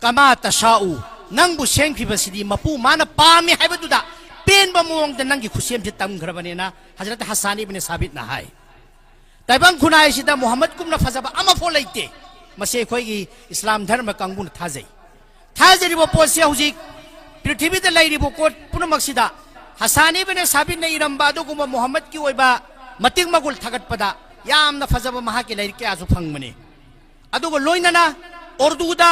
ꯀꯃꯥ ꯇꯁꯥꯎ, ꯅꯪꯕꯨ ꯁꯦꯝꯈꯤꯕꯁꯤꯗꯤ ꯃꯄꯨ ꯃꯥꯅ ꯄꯥꯝꯃꯤ ꯍꯥꯏꯕꯗꯨꯗ ꯄꯦꯟꯕ ꯃꯑꯣꯡꯗ ꯅꯪꯒꯤ ꯈꯨꯠꯁꯦꯝꯁꯤ ꯇꯝꯈ꯭ꯔꯕꯅꯦꯅ" ꯍꯖꯔꯠ ꯍꯁꯥꯟ ꯏꯕꯅꯤ ꯁꯥꯕꯤꯠꯅ ꯍꯥꯏ꯫ ꯇꯥꯏꯕꯪ ꯈꯨꯟꯅꯥꯏꯁꯤꯗ ꯃꯨꯍꯝꯃꯗꯀꯨꯝꯅ ꯐꯖꯕ ꯑꯃꯐꯥꯎ ꯂꯩꯇꯦ꯫ ꯃꯁꯤ ꯑꯩꯈꯣꯏꯒꯤ ꯏꯁꯂꯥꯝ ꯙꯔꯃ ꯀꯥꯡꯕꯨꯅ ꯊꯥꯖꯩ꯫ ꯊꯥꯖꯔꯤꯕ ꯄꯣꯠꯁꯤ ꯍꯧꯖꯤꯛ ꯄ꯭ꯔꯤꯊꯤꯕꯤꯗ ꯂꯩꯔꯤꯕ ꯄꯣꯠ ꯄꯨꯝꯅꯃꯛꯁꯤꯗ ꯍꯁꯥꯟ ꯏꯕꯅꯤ ꯁꯥꯕꯤꯠꯅ ꯏꯔꯝꯕ ꯑꯗꯨꯒꯨꯝꯕ ꯃꯨꯍꯝꯃꯗꯀꯤ ꯑꯣꯏꯕ ꯃꯇꯤꯛ ꯃꯒꯨꯜ ꯊꯥꯒꯠꯄꯗ ꯌꯥꯝꯅ ꯐꯖꯕ ꯃꯍꯥꯛꯀꯤ ꯂꯥꯏꯔꯤꯛ ꯀꯌꯥꯁꯨ ꯐꯪꯕꯅꯤ꯫ ꯑꯗꯨꯒ ꯂꯣꯏꯅꯅ ꯎꯔꯗꯨꯗ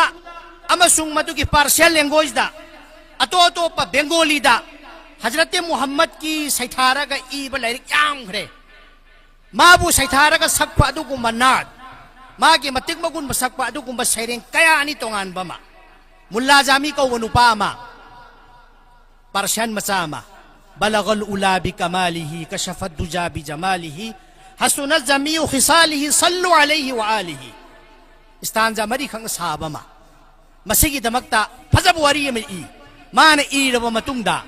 ꯑꯃꯁꯨꯡ ꯃꯗꯨꯒꯤ Persian language ꯗ, ꯑꯇꯣꯞ ꯑꯇꯣꯞꯄ Bengali ꯗ ꯍꯖꯔꯠ ꯃꯨꯍꯝꯃꯗꯀꯤ ꯁꯩꯊꯥꯔꯒ ꯏꯕ ꯂꯥꯏꯔꯤꯛ ꯌꯥꯝꯈ꯭ꯔꯦ꯫ ꯃꯥꯕꯨ ꯁꯩꯊꯥꯔꯒ ꯁꯛꯄ ꯑꯗꯨꯒꯨꯝꯕ ꯅꯥꯠ, ꯃꯥꯒꯤ ꯃꯇꯤꯛ ꯃꯒꯨꯟꯕ ꯁꯛꯄ ꯑꯗꯨꯒꯨꯝꯕ ꯁꯩꯔꯦꯡ ꯀꯌꯥ ꯑꯅꯤ ꯇꯣꯉꯥꯟꯕ ꯑꯃ, ꯃꯨꯜꯂꯥ ꯖꯥꯃꯤ ꯀꯧꯕ ꯅꯨꯄꯥ ꯑꯃ, Persian ꯃꯆꯥ ꯑꯃ, "ꯕꯂꯒꯜ ꯎꯂꯥ ꯕꯤ ꯀꯃꯥꯂꯤꯍꯤ, ꯀꯁꯐꯠ ꯗꯨꯖꯥ ꯕꯤ ꯖꯃꯥꯂꯤꯍꯤ, ꯍꯁꯨꯅꯠ ꯖꯃꯤꯎ ꯈꯤꯁꯥꯂꯤꯍꯤ, ꯁꯜꯂꯨ ꯑꯂꯩꯍꯤ ꯋꯥ ꯑꯥꯂꯤꯍꯤ"꯫ ꯏꯁꯇꯥꯟꯖꯥ ꯃꯔꯤꯈꯛꯅ ꯁꯥꯕ ꯑꯃ꯫ ꯃꯁꯤꯒꯤꯗꯃꯛꯇ ꯐꯖꯕ ꯋꯥꯔꯤ ꯑꯃ ꯏ꯫ ꯃꯥꯅ ꯏꯔꯕ ꯃꯇꯨꯡꯗ,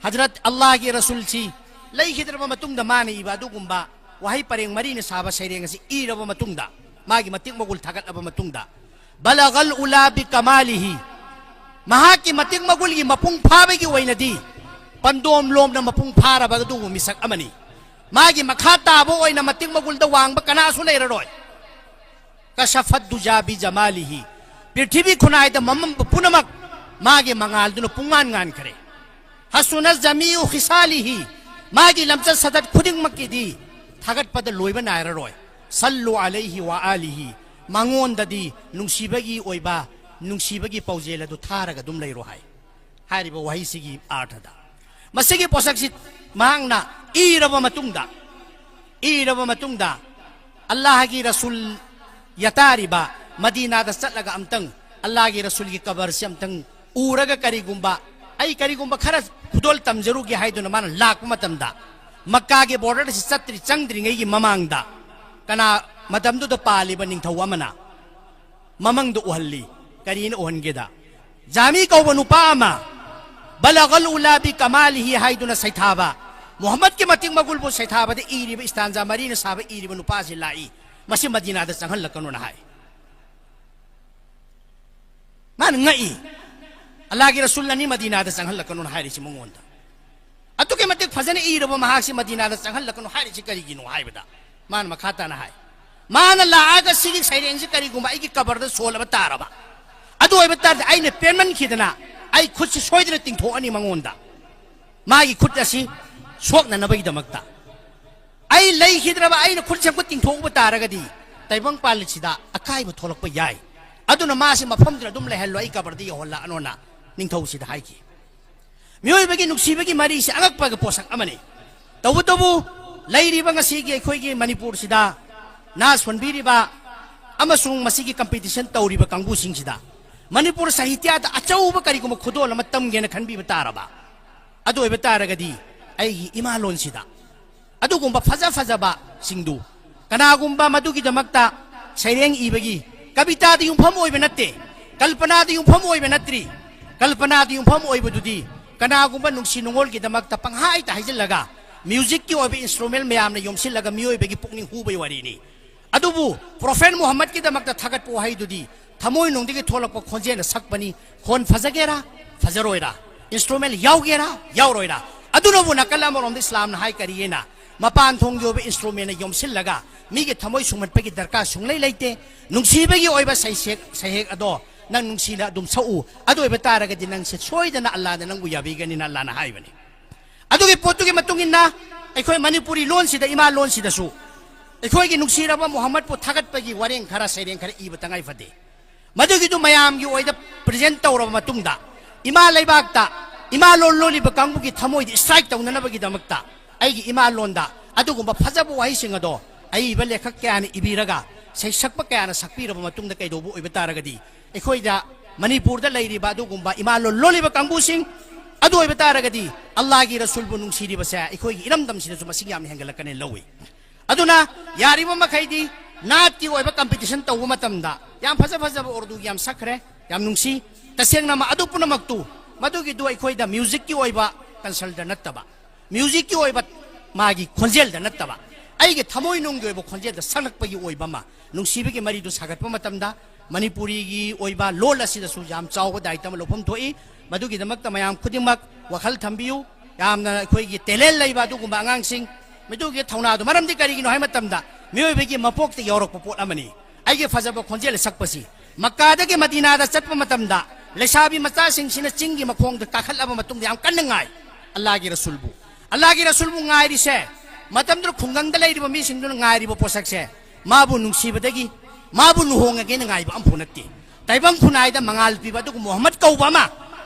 ꯍꯖꯔꯠ ꯑꯜꯂꯥꯍꯒꯤ ꯔꯁꯨꯜꯁꯤ ꯂꯩꯈꯤꯗ꯭ꯔꯕ ꯃꯇꯨꯡꯗ ꯃꯥꯅ ꯏꯕ ꯑꯗꯨꯒꯨꯝꯕ ꯋꯥꯍꯩ ꯄꯔꯦꯡ ꯃꯔꯤꯅ ꯁꯥꯕ ꯁꯩꯔꯦꯡ ꯑꯁꯤ ꯏꯔꯕ ꯃꯇꯨꯡꯗ, ꯃꯥꯒꯤ ꯃꯇꯤꯛ ꯃꯒꯨꯜ ꯊꯥꯒꯠꯂꯕ ꯃꯇꯨꯡꯗ, "ꯕꯂꯒꯜ ꯎꯂꯥ ꯕꯤ ꯀꯃꯥꯂꯤꯍꯤ", ꯃꯍꯥꯛꯀꯤ ꯃꯇꯤꯛ ꯃꯒꯨꯜꯒꯤ ꯃꯄꯨꯡ ꯐꯥꯕꯒꯤ ꯑꯣꯏꯅꯗꯤ ꯄꯟꯗꯣꯝ ꯂꯣꯝꯅ ꯃꯄꯨꯡ ꯐꯥꯔꯕ ꯑꯗꯨꯒꯨꯝꯕ ꯃꯤꯁꯛ ꯑꯃꯅꯤ꯫ ꯃꯥꯒꯤ ꯃꯈꯥ ꯇꯥꯕ ꯑꯣꯏꯅ ꯃꯇꯤꯛ ꯃꯒꯨꯜꯗ ꯋꯥꯡꯕ ꯀꯅꯥꯁꯨ ꯂꯩꯔꯔꯣꯏ꯫ "ꯀꯁꯐꯠ ꯗꯨꯖꯥ ꯕꯤ ꯖꯃꯥꯂꯤꯍꯤ", ꯄ꯭ꯔꯤꯊꯤꯕꯤ ꯈꯨꯟꯅꯥꯏꯗ ꯃꯃꯝꯕ ꯄꯨꯝꯅꯃꯛ ꯃꯥꯒꯤ ꯃꯉꯥꯜꯗꯨꯅ ꯄꯨꯡꯉꯥꯟ ꯉꯥꯟꯈ꯭ꯔꯦ꯫ "ꯍꯁꯨꯅꯠ ꯖꯃꯤꯎ ꯈꯤꯁꯥꯂꯤꯍꯤ", ꯃꯥꯒꯤ ꯂꯝꯆꯠ ꯁꯥꯖꯠ ꯈꯨꯗꯤꯡꯃꯛꯀꯤꯗꯤ ꯊꯥꯒꯠꯄꯗ ꯂꯣꯏꯕ ꯅꯥꯏꯔꯔꯣꯏ꯫ "ꯁꯜꯂꯨ ꯑꯂꯩꯍꯤ ꯋꯥ ꯑꯥꯂꯤꯍꯤ", ꯃꯉꯣꯟꯗꯗꯤ ꯅꯨꯡꯁꯤꯕꯒꯤ ꯑꯣꯏꯕ, ꯅꯨꯡꯁꯤꯕꯒꯤ ꯄꯥꯎꯖꯦꯜ ꯑꯗꯨ ꯊꯥꯔꯒ ꯑꯗꯨꯝ ꯂꯩꯔꯣ ꯍꯥꯏ꯫ ꯍꯥꯏꯔꯤꯕ ꯋꯥꯍꯩꯁꯤꯒꯤ ꯑꯥꯔꯊꯗ, ꯃꯁꯤꯒꯤ ꯄꯣꯠꯁꯛꯁꯤ ꯃꯍꯥꯛꯅ ꯏꯔꯕ ꯃꯇꯨꯡꯗ, ꯏꯔꯕ ꯃꯇꯨꯡꯗ, ꯑꯜꯂꯥꯍꯒꯤ ꯔꯁꯨꯜ ꯌꯥꯇꯥꯔꯤꯕ ꯃꯗꯤꯅꯥꯗ ꯆꯠꯂꯒ ꯑꯝꯇꯪ ꯑꯜꯂꯥꯍꯒꯤ ꯔꯁꯨꯜꯒꯤ ꯀꯕꯔꯁꯤ ꯑꯝꯇꯪ ꯎꯔꯒ, ꯀꯔꯤꯒꯨꯝꯕ ꯑꯩ ꯀꯔꯤꯒꯨꯝꯕ ꯈꯔ ꯈꯨꯗꯣꯜ ꯇꯝꯖꯔꯨꯒꯦ ꯍꯥꯏꯗꯨꯅ ꯃꯥꯅ ꯂꯥꯛꯄ ꯃꯇꯝꯗ, ꯃꯛꯀꯥꯒꯤ ꯕꯣꯔꯗꯔꯁꯤ ꯆꯠꯇ꯭ꯔꯤ, ꯆꯪꯗ꯭ꯔꯤꯉꯩꯒꯤ ꯃꯃꯥꯡꯗ ꯀꯅꯥ, ꯃꯇꯝꯗꯨꯗ ꯄꯥꯜꯂꯤꯕ ꯅꯤꯡꯊꯧ ꯑꯃꯅ ꯃꯃꯪꯗ ꯎꯍꯜꯂꯤ꯫ ꯀꯔꯤꯅ ꯎꯍꯟꯒꯦꯗ, ꯖꯥꯃꯤ ꯀꯧꯕ ꯅꯨꯄꯥ ꯑꯃ "ꯕꯂꯒꯜ ꯎꯂꯥ ꯕꯤ ꯀꯃꯥꯂꯤꯍꯤ" ꯍꯥꯏꯗꯨꯅ ꯁꯩꯊꯥꯕ, ꯃꯨꯍꯝꯃꯗꯀꯤ ꯃꯇꯤꯛ ꯃꯒꯨꯜꯕꯨ ꯁꯩꯊꯥꯕꯗ ꯏꯔꯤꯕ, ꯏꯁꯇꯥꯟꯖꯥ ꯃꯔꯤꯅ ꯁꯥꯕ ꯏꯔꯤꯕ ꯅꯨꯄꯥꯁꯤ ꯂꯥꯛꯏ꯫ "ꯃꯁꯤ ꯃꯗꯤꯅꯥꯗ ꯆꯪꯍꯜꯂꯛꯀꯅꯨꯅ" ꯍꯥꯏ꯫ ꯃꯥꯅ ꯉꯛꯏ꯫ "ꯑꯜꯂꯥꯍꯒꯤ ꯔꯁꯨꯜ ꯑꯅꯤ ꯃꯗꯤꯅꯥꯗ ꯆꯪꯍꯜꯂꯛꯀꯅꯨꯅ" ꯍꯥꯏꯔꯤꯁꯤ ꯃꯉꯣꯟꯗ꯫ ꯑꯗꯨꯛꯀꯤ ꯃꯇꯤꯛ ꯐꯖꯅ ꯏꯔꯕ ꯃꯍꯥꯛꯁꯤ ꯃꯗꯤꯅꯥꯗ ꯆꯪꯍꯜꯂꯛꯀꯅꯨ ꯍꯥꯏꯔꯤꯁꯤ ꯀꯔꯤꯒꯤꯅꯣ ꯍꯥꯏꯕꯗ, ꯃꯥꯅ ꯃꯈꯥ ꯇꯥꯅ ꯍꯥꯏ, "ꯃꯥꯅ ꯂꯥꯛꯑꯒ ꯁꯤꯒꯤ ꯁꯩꯔꯦꯡꯁꯤ ꯀꯔꯤꯒꯨꯝꯕ ꯑꯩꯒꯤ ꯀꯕꯔꯗ ꯁꯣꯜꯂꯕ ꯇꯥꯔꯕ, ꯑꯗꯨ ꯑꯣꯏꯕ ꯇꯥꯔꯗꯤ ꯑꯩꯅ ꯄꯦꯟꯃꯟꯈꯤꯗꯅ ꯑꯩ ꯈꯨꯠꯁꯤ ꯁꯣꯏꯗꯅ ꯇꯤꯡꯊꯣꯛꯑꯅꯤ ꯃꯉꯣꯟꯗ꯫ ꯃꯥꯒꯤ ꯈꯨꯠ ꯑꯁꯤ ꯁꯣꯛꯅꯅꯕꯒꯤꯗꯃꯛꯇ ꯑꯩ ꯂꯩꯈꯤꯗ꯭ꯔꯕ, ꯑꯩꯅ ꯈꯨꯠꯁꯤ ꯑꯃꯨꯛ ꯇꯤꯡꯊꯣꯛꯎꯕ ꯇꯥꯔꯒꯗꯤ ꯇꯥꯏꯕꯪ ꯄꯥꯜꯂꯤꯁꯤꯗ ꯑꯀꯥꯏꯕ ꯊꯣꯛꯂꯛꯄ ꯌꯥꯏ꯫ ꯑꯗꯨꯅ ꯃꯥꯁꯤ ꯃꯐꯝꯗꯨꯗ ꯑꯗꯨꯝ ꯂꯩꯍꯜꯂꯣ, ꯑꯩ ꯀꯕꯔꯗ ꯌꯧꯍꯜꯂꯛꯑꯅꯣꯅ ꯅꯤꯡꯊꯧꯁꯤꯗ ꯍꯥꯏꯈꯤ꯫ ꯃꯤꯑꯣꯏꯕꯒꯤ ꯅꯨꯡꯁꯤꯕꯒꯤ ꯃꯔꯤꯁꯤ ꯑꯉꯛꯄꯒꯤ ꯄꯣꯠꯁꯛ ꯑꯃꯅꯤ꯫ ꯇꯧꯕꯇꯕꯨ ꯂꯩꯔꯤꯕ ꯉꯁꯤꯒꯤ ꯑꯩꯈꯣꯏꯒꯤ ꯃꯅꯤꯄꯨꯔꯁꯤꯗ ꯅꯥ ꯁꯣꯟꯕꯤꯔꯤꯕ ꯑꯃꯁꯨꯡ ꯃꯁꯤꯒꯤ competition ꯇꯧꯔꯤꯕ ꯀꯥꯡꯕꯨꯁꯤꯡꯁꯤꯗ ꯃꯅꯤꯄꯨꯔ ꯁꯥꯍꯤꯇ꯭ꯌꯗ ꯑꯆꯧꯕ ꯀꯔꯤꯒꯨꯝꯕ ꯈꯨꯗꯣꯜ ꯑꯃ ꯇꯝꯒꯦꯅ ꯈꯟꯕꯤꯕ ꯇꯥꯔꯕ, ꯑꯗꯨ ꯑꯣꯏꯕ ꯇꯥꯔꯒꯗꯤ ꯑꯩꯒꯤ ꯏꯃꯥ ꯂꯣꯟꯁꯤꯗ ꯑꯗꯨꯒꯨꯝꯕ ꯐꯖ ꯐꯖꯕꯁꯤꯡꯗꯨ ꯀꯅꯥꯒꯨꯝꯕ ꯃꯗꯨꯒꯤꯗꯃꯛꯇ ꯁꯩꯔꯦꯡ ꯏꯕꯒꯤ ꯀꯕꯤꯇꯥꯗ ꯌꯨꯝꯐꯝ ꯑꯣꯏꯕ ꯅꯠꯇꯦ, ꯀꯜꯄꯅꯥꯗ ꯌꯨꯝꯐꯝ ꯑꯣꯏꯕ ꯅꯠꯇ꯭ꯔꯤ꯫ ꯀꯜꯄꯅꯥꯗ ꯌꯨꯝꯐꯝ ꯑꯣꯏꯕꯗꯨꯗꯤ ꯀꯅꯥꯒꯨꯝꯕ ꯅꯨꯡꯁꯤ ꯅꯨꯡꯉꯣꯜꯒꯤꯗꯃꯛꯇ ꯄꯪꯍꯥꯏꯇ ꯍꯥꯏꯖꯤꯜꯂꯒ musicꯀꯤ ꯑꯣꯏꯕ instrument ꯃꯌꯥꯝꯅ ꯌꯣꯝꯁꯤꯜꯂꯒ ꯃꯤꯑꯣꯏꯕꯒꯤ ꯄꯨꯛꯅꯤꯡ ꯍꯨꯕꯒꯤ ꯋꯥꯔꯤꯅꯤ꯫ ꯑꯗꯨꯕꯨ Prophet ꯃꯨꯍꯝꯃꯗꯀꯤꯗꯃꯛꯇ ꯊꯥꯒꯠꯄ ꯋꯥꯍꯩꯗꯨꯗꯤ ꯊꯃꯣꯏꯅꯨꯡꯗꯒꯤ ꯊꯣꯛꯂꯛꯄ ꯈꯣꯟꯖꯦꯜꯅ ꯁꯛꯄꯅꯤ꯫ ꯈꯣꯟ ꯐꯖꯒꯦꯔꯥ ꯐꯖꯔꯣꯏꯔꯥ, instrument ꯌꯥꯎꯒꯦꯔꯥ ꯌꯥꯎꯔꯣꯏꯔꯥ, ꯑꯗꯨꯅꯕꯨ ꯅꯥꯀꯜ ꯑꯃꯔꯣꯝꯗ ꯏꯁꯂꯥꯝꯅ ꯍꯥꯏ ꯀꯔꯤꯅ ꯃꯄꯥꯟ ꯊꯣꯡꯒꯤ ꯑꯣꯏꯕ instrumentꯅ ꯌꯣꯝꯁꯤꯜꯂꯒ ꯃꯤꯒꯤ ꯊꯃꯣꯏ ꯁꯨꯡꯍꯠꯄꯒꯤ ꯗꯔꯀꯥꯔ ꯁꯨꯡꯂꯩ ꯂꯩꯇꯦ꯫ ꯅꯨꯡꯁꯤꯕꯒꯤ ꯑꯣꯏꯕ ꯁꯩꯁꯦꯛ ꯁꯩꯍꯦꯛ ꯑꯗꯣ ꯅꯪ ꯅꯨꯡꯁꯤꯅ ꯑꯗꯨꯝ ꯁꯛꯎ꯫ ꯑꯗꯨ ꯑꯣꯏꯕ ꯇꯥꯔꯒꯗꯤ ꯅꯪꯁꯦ ꯁꯣꯏꯗꯅ ꯑꯜꯂꯥꯅ ꯅꯪꯕꯨ ꯌꯥꯕꯤꯒꯅꯤꯅ ꯑꯜꯂꯥꯅ ꯍꯥꯏꯕꯅꯤ꯫ ꯑꯗꯨꯒꯤ ꯄꯣꯠꯇꯨꯒꯤ ꯃꯇꯨꯡ ꯏꯟꯅ ꯑꯩꯈꯣꯏ ꯃꯅꯤꯄꯨꯔꯤ ꯂꯣꯟꯁꯤꯗ, ꯏꯃꯥ ꯂꯣꯟꯁꯤꯗꯁꯨ ꯑꯩꯈꯣꯏꯒꯤ ꯅꯨꯡꯁꯤꯔꯕ ꯃꯨꯍꯝꯃꯗꯄꯨ ꯊꯥꯒꯠꯄꯒꯤ ꯋꯥꯔꯦꯡ ꯈꯔ, ꯁꯩꯔꯦꯡ ꯈꯔ ꯏꯕ ꯇꯉꯥꯏ ꯐꯗꯦ꯫ ꯃꯗꯨꯒꯤꯗꯨ ꯃꯌꯥꯝꯒꯤ ꯑꯣꯏꯗ present ꯇꯧꯔꯕ ꯃꯇꯨꯡꯗ, ꯏꯃꯥ ꯂꯩꯕꯥꯛꯇ ꯏꯃꯥ ꯂꯣꯟ ꯂꯣꯜꯂꯤꯕ ꯀꯥꯡꯕꯨꯒꯤ ꯊꯃꯣꯏꯗ strike ꯇꯧꯅꯅꯕꯒꯤꯗꯃꯛꯇ ꯑꯩꯒꯤ ꯏꯃꯥ ꯂꯣꯟꯗ ꯑꯗꯨꯒꯨꯝꯕ ꯐꯖꯕ ꯋꯥꯍꯩꯁꯤꯡ ꯑꯗꯣ ꯑꯏꯕ ꯂꯦꯈꯛ ꯀꯌꯥꯅ ꯏꯕꯤꯔꯒ, ꯁꯩꯁꯛꯄ ꯀꯌꯥꯅ ꯁꯛꯄꯤꯔꯕ ꯃꯇꯨꯡꯗ ꯀꯩꯗꯧꯕ ꯑꯣꯏꯕ ꯇꯥꯔꯒꯗꯤ, ꯑꯩꯈꯣꯏꯗ ꯃꯅꯤꯄꯨꯔꯗ ꯂꯩꯔꯤꯕ ꯑꯗꯨꯒꯨꯝꯕ ꯏꯃꯥ ꯂꯣꯟ ꯂꯣꯜꯂꯤꯕ ꯀꯥꯡꯕꯨꯁꯤꯡ ꯑꯗꯨ ꯑꯣꯏꯕ ꯇꯥꯔꯒꯗꯤ, ꯑꯜꯂꯥꯒꯤ ꯔꯁꯨꯜꯕꯨ ꯅꯨꯡꯁꯤꯔꯤꯕꯁꯦ ꯑꯩꯈꯣꯏꯒꯤ ꯏꯔꯝꯗꯝꯁꯤꯗꯁꯨ ꯃꯁꯤꯡ ꯌꯥꯝꯅ ꯍꯦꯟꯒꯠꯂꯛꯀꯅꯦꯅ ꯂꯧꯏ꯫ ꯑꯗꯨꯅ ꯌꯥꯔꯤꯕ ꯃꯈꯩꯗꯤ ꯅꯥꯠꯀꯤ ꯑꯣꯏꯕ competition ꯇꯧꯕ ꯃꯇꯝꯗ ꯌꯥꯝ ꯐꯖ ꯐꯖꯕ ꯎꯔꯗꯨꯒꯤ ꯌꯥꯝ ꯁꯛꯈ꯭ꯔꯦ, ꯌꯥꯝ ꯅꯨꯡꯁꯤ꯫ ꯇꯁꯦꯡꯅ ꯃ-, ꯑꯗꯨ ꯄꯨꯝꯅꯃꯛꯇꯨ, ꯃꯗꯨꯒꯤꯗꯨ ꯑꯩꯈꯣꯏꯗ musicꯀꯤ ꯑꯣꯏꯕ consultꯗ ꯅꯠꯇꯕ, musicꯀꯤ ꯑꯣꯏꯕ ꯃꯥꯒꯤ ꯈꯣꯟꯖꯦꯜꯗ ꯅꯠꯇꯕ, ꯑꯩꯒꯤ ꯊꯃꯣꯏꯅꯨꯡꯒꯤ ꯑꯣꯏꯕ ꯈꯣꯟꯖꯦꯜꯗ ꯁꯛꯂꯛꯄꯒꯤ ꯑꯣꯏꯕ ꯑꯃ, ꯅꯨꯡꯁꯤꯕꯒꯤ ꯃꯔꯤꯗꯨ ꯁꯥꯒꯠꯄ ꯃꯇꯝꯗ ꯃꯅꯤꯄꯨꯔꯤꯒꯤ ꯑꯣꯏꯕ ꯂꯣꯜ ꯑꯁꯤꯗꯁꯨ ꯌꯥꯝ ꯆꯥꯎꯕ ꯗꯥꯏꯇ ꯑꯃ ꯂꯧꯐꯝ ꯊꯣꯛꯏ꯫ ꯃꯗꯨꯒꯤꯗꯃꯛꯇ ꯃꯌꯥꯝ ꯈꯨꯗꯤꯡꯃꯛ ꯋꯥꯈꯜ ꯊꯝꯕꯤꯌꯨ꯫ ꯌꯥꯝꯅ ꯑꯩꯈꯣꯏꯒꯤ talent ꯂꯩꯕ ꯑꯗꯨꯒꯨꯝꯕ ꯑꯉꯥꯡꯁꯤꯡ, ꯃꯗꯨꯒꯤ ꯊꯧꯅꯥꯗꯨ, ꯃꯔꯝꯗꯤ ꯀꯔꯤꯒꯤꯅꯣ ꯍꯥꯏꯕ ꯃꯇꯝꯗ ꯃꯤꯑꯣꯏꯕꯒꯤ ꯃꯄꯣꯛꯇ ꯌꯥꯎꯔꯛꯄ ꯄꯣꯠ ꯑꯃꯅꯤ꯫ ꯑꯩꯒꯤ ꯐꯖꯕ ꯈꯣꯟꯖꯦꯜ ꯁꯛꯄꯁꯤ ꯃꯛꯀꯥꯗꯒꯤ ꯃꯗꯤꯅꯥꯗ ꯆꯠꯄ ꯃꯇꯝꯗ ꯂꯩꯁꯥꯕꯤ ꯃꯆꯥꯁꯤꯡꯁꯤꯅ ꯆꯤꯡꯒꯤ ꯃꯈꯣꯡꯗ ꯀꯥꯈꯠꯂꯕ ꯃꯇꯨꯡꯗ ꯌꯥꯝ ꯀꯟꯅ ꯉꯥꯏ꯫ ꯑꯜꯂꯥꯒꯤ ꯔꯁꯨꯜꯕꯨ, ꯑꯜꯂꯥꯒꯤ ꯔꯁꯨꯜꯕꯨ ꯉꯥꯏꯔꯤꯁꯦ, ꯃꯇꯝꯗꯨꯗ ꯈꯨꯡꯒꯪꯗ ꯂꯩꯔꯤꯕ ꯃꯤꯁꯤꯡꯗꯨꯅ ꯉꯥꯏꯔꯤꯕ ꯄꯣꯠꯁꯛꯁꯦ ꯃꯥꯕꯨ ꯅꯨꯡꯁꯤꯕꯗꯒꯤ, ꯃꯥꯕꯨ ꯂꯨꯍꯣꯡꯉꯒꯦꯅ ꯉꯥꯏꯕ ꯑꯃꯐꯥꯎ ꯅꯠꯇꯦ꯫ ꯇꯥꯏꯕꯪ ꯈꯨꯟꯅꯥꯏꯗ ꯃꯉꯥꯜ ꯄꯤꯕ ꯑꯗꯨꯒꯨꯝꯕ ꯃꯨꯍꯝꯃꯗ ꯀꯧꯕ ꯑꯃ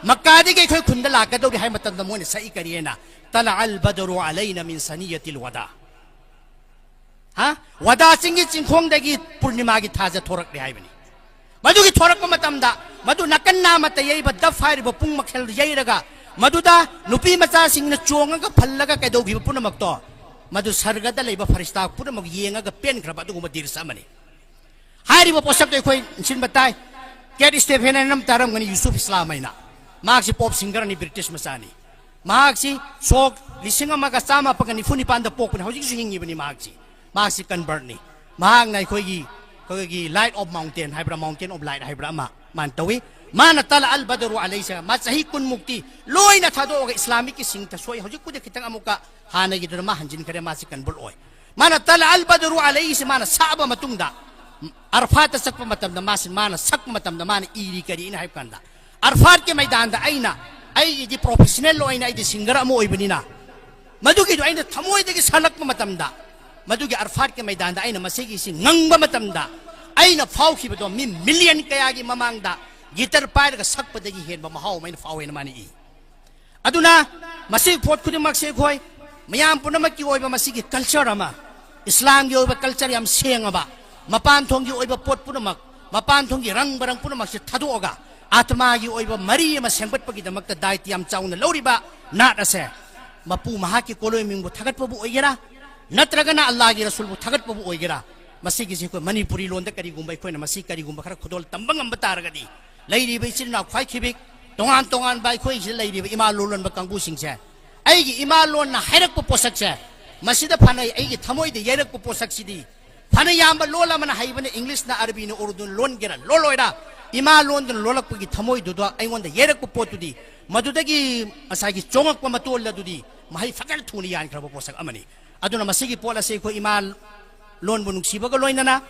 ꯃꯛꯀꯥꯗꯒꯤ ꯑꯩꯈꯣꯏ ꯈꯨꯟꯗ ꯂꯥꯛꯀꯗꯧꯔꯤ ꯍꯥꯏꯕ ꯃꯇꯝꯗ ꯃꯣꯏꯅ ꯁꯛꯏ ꯀꯔꯤ ꯍꯥꯏꯅ? "ꯇꯂꯥ ꯑꯜ ꯕꯗꯔꯨ ꯑꯂꯩꯅ ꯃꯤꯟ ꯁꯅꯤꯌꯇꯤꯜ ꯋꯥꯗꯥ"꯫ ꯍꯥ? ꯋꯥꯗꯥ ꯆꯤꯡꯒꯤ ꯆꯤꯡꯈꯣꯡꯗꯒꯤ ꯄꯨꯔꯅꯤꯃꯥꯒꯤ ꯊꯥꯖ ꯊꯣꯔꯛꯂꯦ ꯍꯥꯏꯕꯅꯤ꯫ ꯃꯗꯨꯒꯤ ꯊꯣꯔꯛꯄ ꯃꯇꯝꯗ ꯃꯗꯨ ꯅꯥꯀꯟ ꯅꯥꯃꯠꯇ ꯌꯩꯕ ꯗꯐ ꯍꯥꯏꯔꯤꯕ ꯄꯨꯡ ꯃꯈꯦꯜ ꯌꯩꯔꯒ ꯃꯗꯨꯗ ꯅꯨꯄꯤ ꯃꯆꯥꯁꯤꯡꯅ ꯆꯣꯡꯉꯒ ꯐꯜꯂꯒ ꯀꯩꯗꯧꯈꯤꯕ ꯄꯨꯝꯅꯃꯛꯇꯣ ꯃꯗꯨ ꯁꯔꯒꯗ ꯂꯩꯕ ꯐꯔꯤꯁꯇꯥ ꯄꯨꯝꯅꯃꯛ ꯌꯦꯡꯉꯒ ꯄꯦꯟꯈ꯭ꯔꯕ ꯑꯗꯨꯒꯨꯝꯕ ꯗ꯭ꯔꯤꯁ ꯑꯃꯅꯤ꯫ ꯍꯥꯏꯔꯤꯕ ꯄꯣꯠꯁꯛꯇꯣ ꯑꯩꯈꯣꯏ ꯅꯤꯡꯁꯤꯡꯕ ꯇꯥꯏ꯫ ꯀꯦꯠ ꯁ꯭ꯇꯤꯚꯦꯟ ꯍꯥꯏꯅ ꯑꯃ ꯇꯥꯔꯝꯒꯅꯤ, ꯌꯨꯁꯨꯐ ꯏꯁꯂꯥꯝ ꯍꯥꯏꯅ꯫ ꯃꯍꯥꯛꯁꯤ ꯄꯣꯞ ꯁꯤꯡꯒꯔꯅꯤ, ꯕ꯭ꯔꯤꯇꯤꯁ ꯃꯆꯥꯅꯤ꯫ ꯃꯍꯥꯛꯁꯤ ꯁꯣꯛ ꯂꯤꯁꯤꯡ ꯑꯃꯒ ꯆꯥꯃꯥꯄꯟꯒ ꯅꯤꯐꯨ ꯅꯤꯄꯥꯟꯗ ꯄꯣꯛꯄꯅꯤ, ꯍꯧꯖꯤꯛꯁꯨ ꯍꯤꯡꯉꯤꯕꯅꯤ ꯃꯍꯥꯛꯁꯤ꯫ ꯃꯍꯥꯛꯁꯤ ꯀꯟꯕꯔꯠꯅꯤ꯫ ꯃꯍꯥꯛꯅ ꯑꯩꯈꯣꯏꯒꯤ, ꯑꯩꯈꯣꯏꯒꯤ ꯂꯥꯏꯠ ꯑꯣꯐ ꯃꯥꯎꯟꯇꯦꯟ ꯍꯥꯏꯕ꯭ꯔꯥ, ꯃꯥꯎꯟꯇꯦꯟ ꯑꯣꯐ ꯂꯥꯏꯠ ꯍꯥꯏꯕ꯭ꯔꯥ ꯑꯃ ꯃꯥꯅ ꯇꯧꯏ꯫ ꯃꯥꯅ ꯇꯂꯥ ꯑꯜ ꯕꯗꯔꯨ ꯑꯂꯩꯁꯦ ꯃꯥ ꯆꯍꯤ ꯀꯨꯟꯃꯨꯛꯇꯤ ꯂꯣꯏꯅ ꯊꯥꯗꯣꯛꯑꯒ ꯏꯁꯂꯥꯃꯤꯛꯀꯤ ꯁꯤꯡꯇ ꯁꯣꯛꯏ꯫ ꯍꯧꯖꯤꯛꯄꯨꯗꯤ ꯈꯤꯇꯪ ꯑꯃꯨꯛꯀ ꯍꯥꯟꯅꯒꯤꯗꯨꯅ ꯃꯥ ꯍꯟꯖꯤꯟꯈ꯭ꯔꯦ, ꯃꯥꯁꯤ ꯀꯟꯕꯔꯠ ꯑꯣꯏ꯫ ꯃꯥꯅ ꯇꯂꯥ ꯑꯜ ꯕꯗꯔꯨ ꯑꯂꯩꯁꯤ ꯃꯥꯅ ꯁꯛꯑꯕ ꯃꯇꯨꯡꯗ, ꯑꯔꯐꯥꯠꯇ ꯆꯠꯄ ꯃꯇꯝꯗ ꯃꯥꯁꯤ, ꯃꯥꯅ ꯁꯛꯄ ꯃꯇꯝꯗ ꯃꯥꯅ ꯏꯔꯤ ꯀꯔꯤꯅ ꯍꯥꯏꯕ ꯀꯥꯟꯗ, "ꯑꯔꯐꯥꯠꯀꯤ ꯃꯩꯗꯥꯟꯗ ꯑꯩꯅ, ꯑꯩꯒꯤꯗꯤ ꯄ꯭ꯔꯣꯐꯦꯁꯅꯦꯜ ꯑꯣꯏꯅ ꯑꯩꯗꯤ ꯁꯤꯡꯒꯔ ꯑꯃ ꯑꯣꯏꯕꯅꯤꯅ, ꯃꯗꯨꯒꯤꯗꯣ ꯑꯩꯅ ꯊꯃꯣꯏꯗꯒꯤ ꯁꯛꯂꯛꯄ ꯃꯇꯝꯗ, ꯃꯗꯨꯒꯤ ꯑꯔꯐꯥꯠꯀꯤ ꯃꯩꯗꯥꯟꯗ ꯑꯩꯅ ꯃꯁꯤꯒꯤꯁꯤ ꯉꯪꯕ ꯃꯇꯝꯗ ꯑꯩꯅ ꯐꯥꯎꯈꯤꯕꯗꯣ ꯃꯤ ꯃꯤꯂꯤꯌꯟ ꯀꯌꯥꯒꯤ ꯃꯃꯥꯡꯗ ꯒꯤꯇꯔ ꯄꯥꯏꯔꯒ ꯁꯛꯄꯗꯒꯤ ꯍꯦꯟꯕ ꯃꯍꯥꯎ ꯑꯃ ꯑꯩꯅ ꯐꯥꯎꯋꯦꯅ" ꯃꯥꯅ ꯏ꯫ ꯑꯗꯨꯅ ꯃꯁꯤ ꯄꯣꯠ ꯈꯨꯗꯤꯡꯃꯛꯁꯦ ꯑꯩꯈꯣꯏ ꯃꯌꯥꯝ ꯄꯨꯝꯅꯃꯛꯀꯤ ꯑꯣꯏꯕ ꯃꯁꯤꯒꯤ ꯀꯜꯆꯔ ꯑꯃ, ꯏꯁꯂꯥꯝꯒꯤ ꯑꯣꯏꯕ ꯀꯜꯆꯔ ꯌꯥꯝ ꯁꯦꯡꯉꯕ, ꯃꯄꯥꯟ ꯊꯣꯡꯒꯤ ꯑꯣꯏꯕ ꯄꯣꯠ ꯄꯨꯝꯅꯃꯛ, ꯃꯄꯥꯟ ꯊꯣꯡꯒꯤ ꯔꯪ ꯕꯔꯪ ꯄꯨꯝꯅꯃꯛꯁꯦ ꯊꯥꯗꯣꯛꯑꯒ ꯑꯥꯇꯃꯥꯒꯤ ꯑꯣꯏꯕ ꯃꯔꯤ ꯑꯃ ꯁꯦꯝꯒꯠꯄꯒꯤꯗꯃꯛꯇ ꯗꯥꯏꯇ ꯌꯥꯝ ꯆꯥꯎꯅ ꯂꯧꯔꯤꯕ ꯅꯥꯠ ꯑꯁꯦ, ꯃꯄꯨ ꯃꯍꯥꯛꯀꯤ ꯀꯣꯂꯣꯏ ꯃꯤꯡꯕꯨ ꯊꯥꯒꯠꯄꯕꯨ ꯑꯣꯏꯒꯦꯔꯥ, ꯅꯠꯇ꯭ꯔꯒꯅ ꯑꯜꯂꯥꯍꯒꯤ ꯔꯁꯨꯜꯕꯨ ꯊꯥꯒꯠꯄꯕꯨ ꯑꯣꯏꯒꯦꯔꯥ, ꯃꯁꯤꯒꯤꯁꯤ ꯑꯩꯈꯣꯏ ꯃꯅꯤꯄꯨꯔꯤ ꯂꯣꯟꯗ ꯀꯔꯤꯒꯨꯝꯕ ꯑꯩꯈꯣꯏꯅ ꯃꯁꯤ ꯀꯔꯤꯒꯨꯝꯕ ꯈꯔ ꯈꯨꯗꯣꯜ ꯇꯝꯕ ꯉꯝꯕ ꯇꯥꯔꯒꯗꯤ, ꯂꯩꯔꯤꯕ ꯏꯆꯤꯜ ꯏꯅꯥꯎ ꯈ꯭ꯋꯥꯏ ꯈꯤꯕꯤꯛ ꯇꯣꯉꯥꯟ ꯇꯣꯉꯥꯟꯕ ꯑꯩꯈꯣꯏꯁꯤꯗ ꯂꯩꯔꯤꯕ ꯏꯃꯥ ꯂꯣꯟ ꯂꯣꯟꯕ ꯀꯥꯡꯕꯨꯁꯤꯡꯁꯦ, ꯑꯩꯒꯤ ꯏꯃꯥ ꯂꯣꯟꯅ ꯍꯥꯏꯔꯛꯄ ꯄꯣꯠꯁꯛꯁꯦ, ꯃꯁꯤꯗ ꯐꯅ ꯑꯩꯒꯤ ꯊꯃꯣꯏꯗ ꯌꯩꯔꯛꯄ ꯄꯣꯠꯁꯛꯁꯤꯗꯤ, ꯐꯅ ꯌꯥꯝꯕ ꯂꯣꯜ ꯑꯃꯅ ꯍꯩꯕꯅ, ꯏꯪꯂꯤꯁꯅ, ꯑꯔꯕꯤꯅ, ꯎꯔꯗꯨꯅ ꯂꯣꯟꯒꯦꯔꯥ ꯂꯣꯜꯂꯣꯏꯔꯥ, ꯏꯃꯥ ꯂꯣꯟꯗꯨꯅ ꯂꯣꯜꯂꯛꯄꯒꯤ ꯊꯃꯣꯏꯗꯨꯗ ꯑꯩꯉꯣꯟꯗ ꯌꯩꯔꯛꯄ ꯄꯣꯠꯇꯨꯗꯤ, ꯃꯗꯨꯗꯒꯤ ꯉꯁꯥꯏꯒꯤ ꯆꯣꯉꯛꯄ ꯃꯇꯣꯜ ꯑꯗꯨꯗꯤ ꯃꯍꯩ ꯐꯖꯅ ꯊꯨꯅ ꯌꯥꯟꯈ꯭ꯔꯕ ꯄꯣꯠꯁꯛ ꯑꯃꯅꯤ꯫ ꯑꯗꯨꯅ ꯃꯁꯤꯒꯤ ꯄꯣꯠ ꯑꯁꯤ ꯑꯩꯈꯣꯏ ꯏꯃꯥ ꯂꯣꯟꯕꯨ ꯅꯨꯡꯁꯤꯕꯒ ꯂꯣꯏꯅꯅ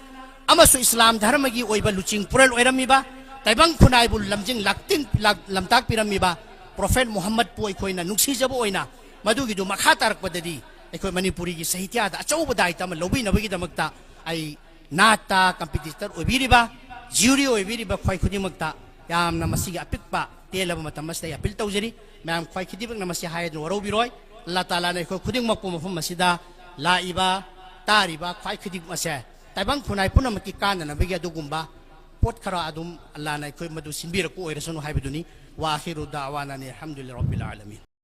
ꯑꯃꯁꯨ ꯏꯁꯂꯥꯝ ꯙꯔꯃꯒꯤ ꯑꯣꯏꯕ ꯂꯨꯆꯤꯡ ꯄꯨꯔꯦꯜ ꯑꯣꯏꯔꯝꯃꯤꯕ, ꯇꯥꯏꯕꯪ ꯈꯨꯟꯅꯥꯏꯕꯨ ꯂꯝꯖꯤꯡ ꯂꯥꯛꯇꯤꯡ-, ꯂꯥꯛ-, ꯂꯝꯇꯥꯛꯄꯤꯔꯝꯃꯤꯕ ꯄ꯭ꯔꯣꯐꯦꯠ ꯃꯨꯍꯝꯃꯗꯄꯨ ꯑꯩꯈꯣꯏꯅ ꯅꯨꯡꯁꯤꯖꯕ ꯑꯣꯏꯅ ꯃꯗꯨꯒꯤꯗꯨ ꯃꯈꯥ ꯇꯥꯔꯛꯄꯗꯗꯤ ꯑꯩꯈꯣꯏ ꯃꯅꯤꯄꯨꯔꯤꯒꯤ ꯁꯥꯍꯤꯇ꯭ꯌꯥꯗ ꯑꯆꯧꯕ ꯗꯥꯏꯇ ꯑꯃ ꯂꯧꯕꯤꯅꯕꯒꯤꯗꯃꯛꯇ ꯑꯩ ꯅꯥꯠꯇ ꯀꯝꯄꯤꯇꯤꯇꯔ ꯑꯣꯏꯕꯤꯔꯤꯕ ꯖ꯭ꯌꯨꯔꯤ ꯑꯣꯏꯕꯤꯔꯤꯕ ꯈ꯭ꯋꯥꯏ ꯈꯨꯗꯤꯡꯃꯛꯇ ꯌꯥꯝꯅ ꯃꯁꯤꯒꯤ ꯑꯄꯤꯛꯄ ꯇꯦꯜꯂꯕ ꯃꯇꯝ ꯑꯁꯤꯗ ꯑꯩ ꯑꯄꯤꯜ ꯇꯧꯖꯔꯤ꯫ ꯃꯌꯥꯝ ꯈ꯭ꯋꯥꯏ ꯈꯨꯗꯤꯡꯃꯛꯅ ꯃꯁꯤ ꯍꯥꯏꯗꯨꯅ ꯋꯥꯔꯧꯕꯤꯔꯣꯏ꯫ ꯑꯜꯂꯥ ꯇꯥꯂꯥꯅ ꯑꯩꯈꯣꯏ ꯈꯨꯗꯤꯡꯃꯛꯄꯨ ꯃꯐꯝ ꯑꯁꯤꯗ ꯂꯥꯛꯏꯕ, ꯇꯥꯔꯤꯕ ꯈ꯭ꯋꯥꯏ ꯈꯨꯗꯤꯡꯃꯛ ꯑꯁꯦ ꯇꯥꯏꯕꯪ ꯈꯨꯟꯅꯥꯏ ꯄꯨꯝꯅꯃꯛꯀꯤ ꯀꯥꯟꯅꯅꯕꯒꯤ ꯑꯗꯨꯒꯨꯝꯕ ꯄꯣꯠ ꯈꯔ ꯑꯗꯨꯝ ꯑꯜꯂꯥꯅ ꯑꯩꯈꯣꯏ ꯃꯗꯨ ꯁꯤꯟꯕꯤꯔꯛꯄ ꯑꯣꯏꯔꯁꯅꯨ ꯍꯥꯏꯕꯗꯨꯅꯤ꯫ ꯋꯥ ꯑꯈꯤꯔꯨ ꯗꯥꯋꯥꯅꯥ ꯑꯅꯤꯜ ꯍꯝꯗꯨꯂꯤꯜꯂꯥꯍꯤ ꯔꯕꯤꯜ ꯑꯥꯂꯃꯤꯟ꯫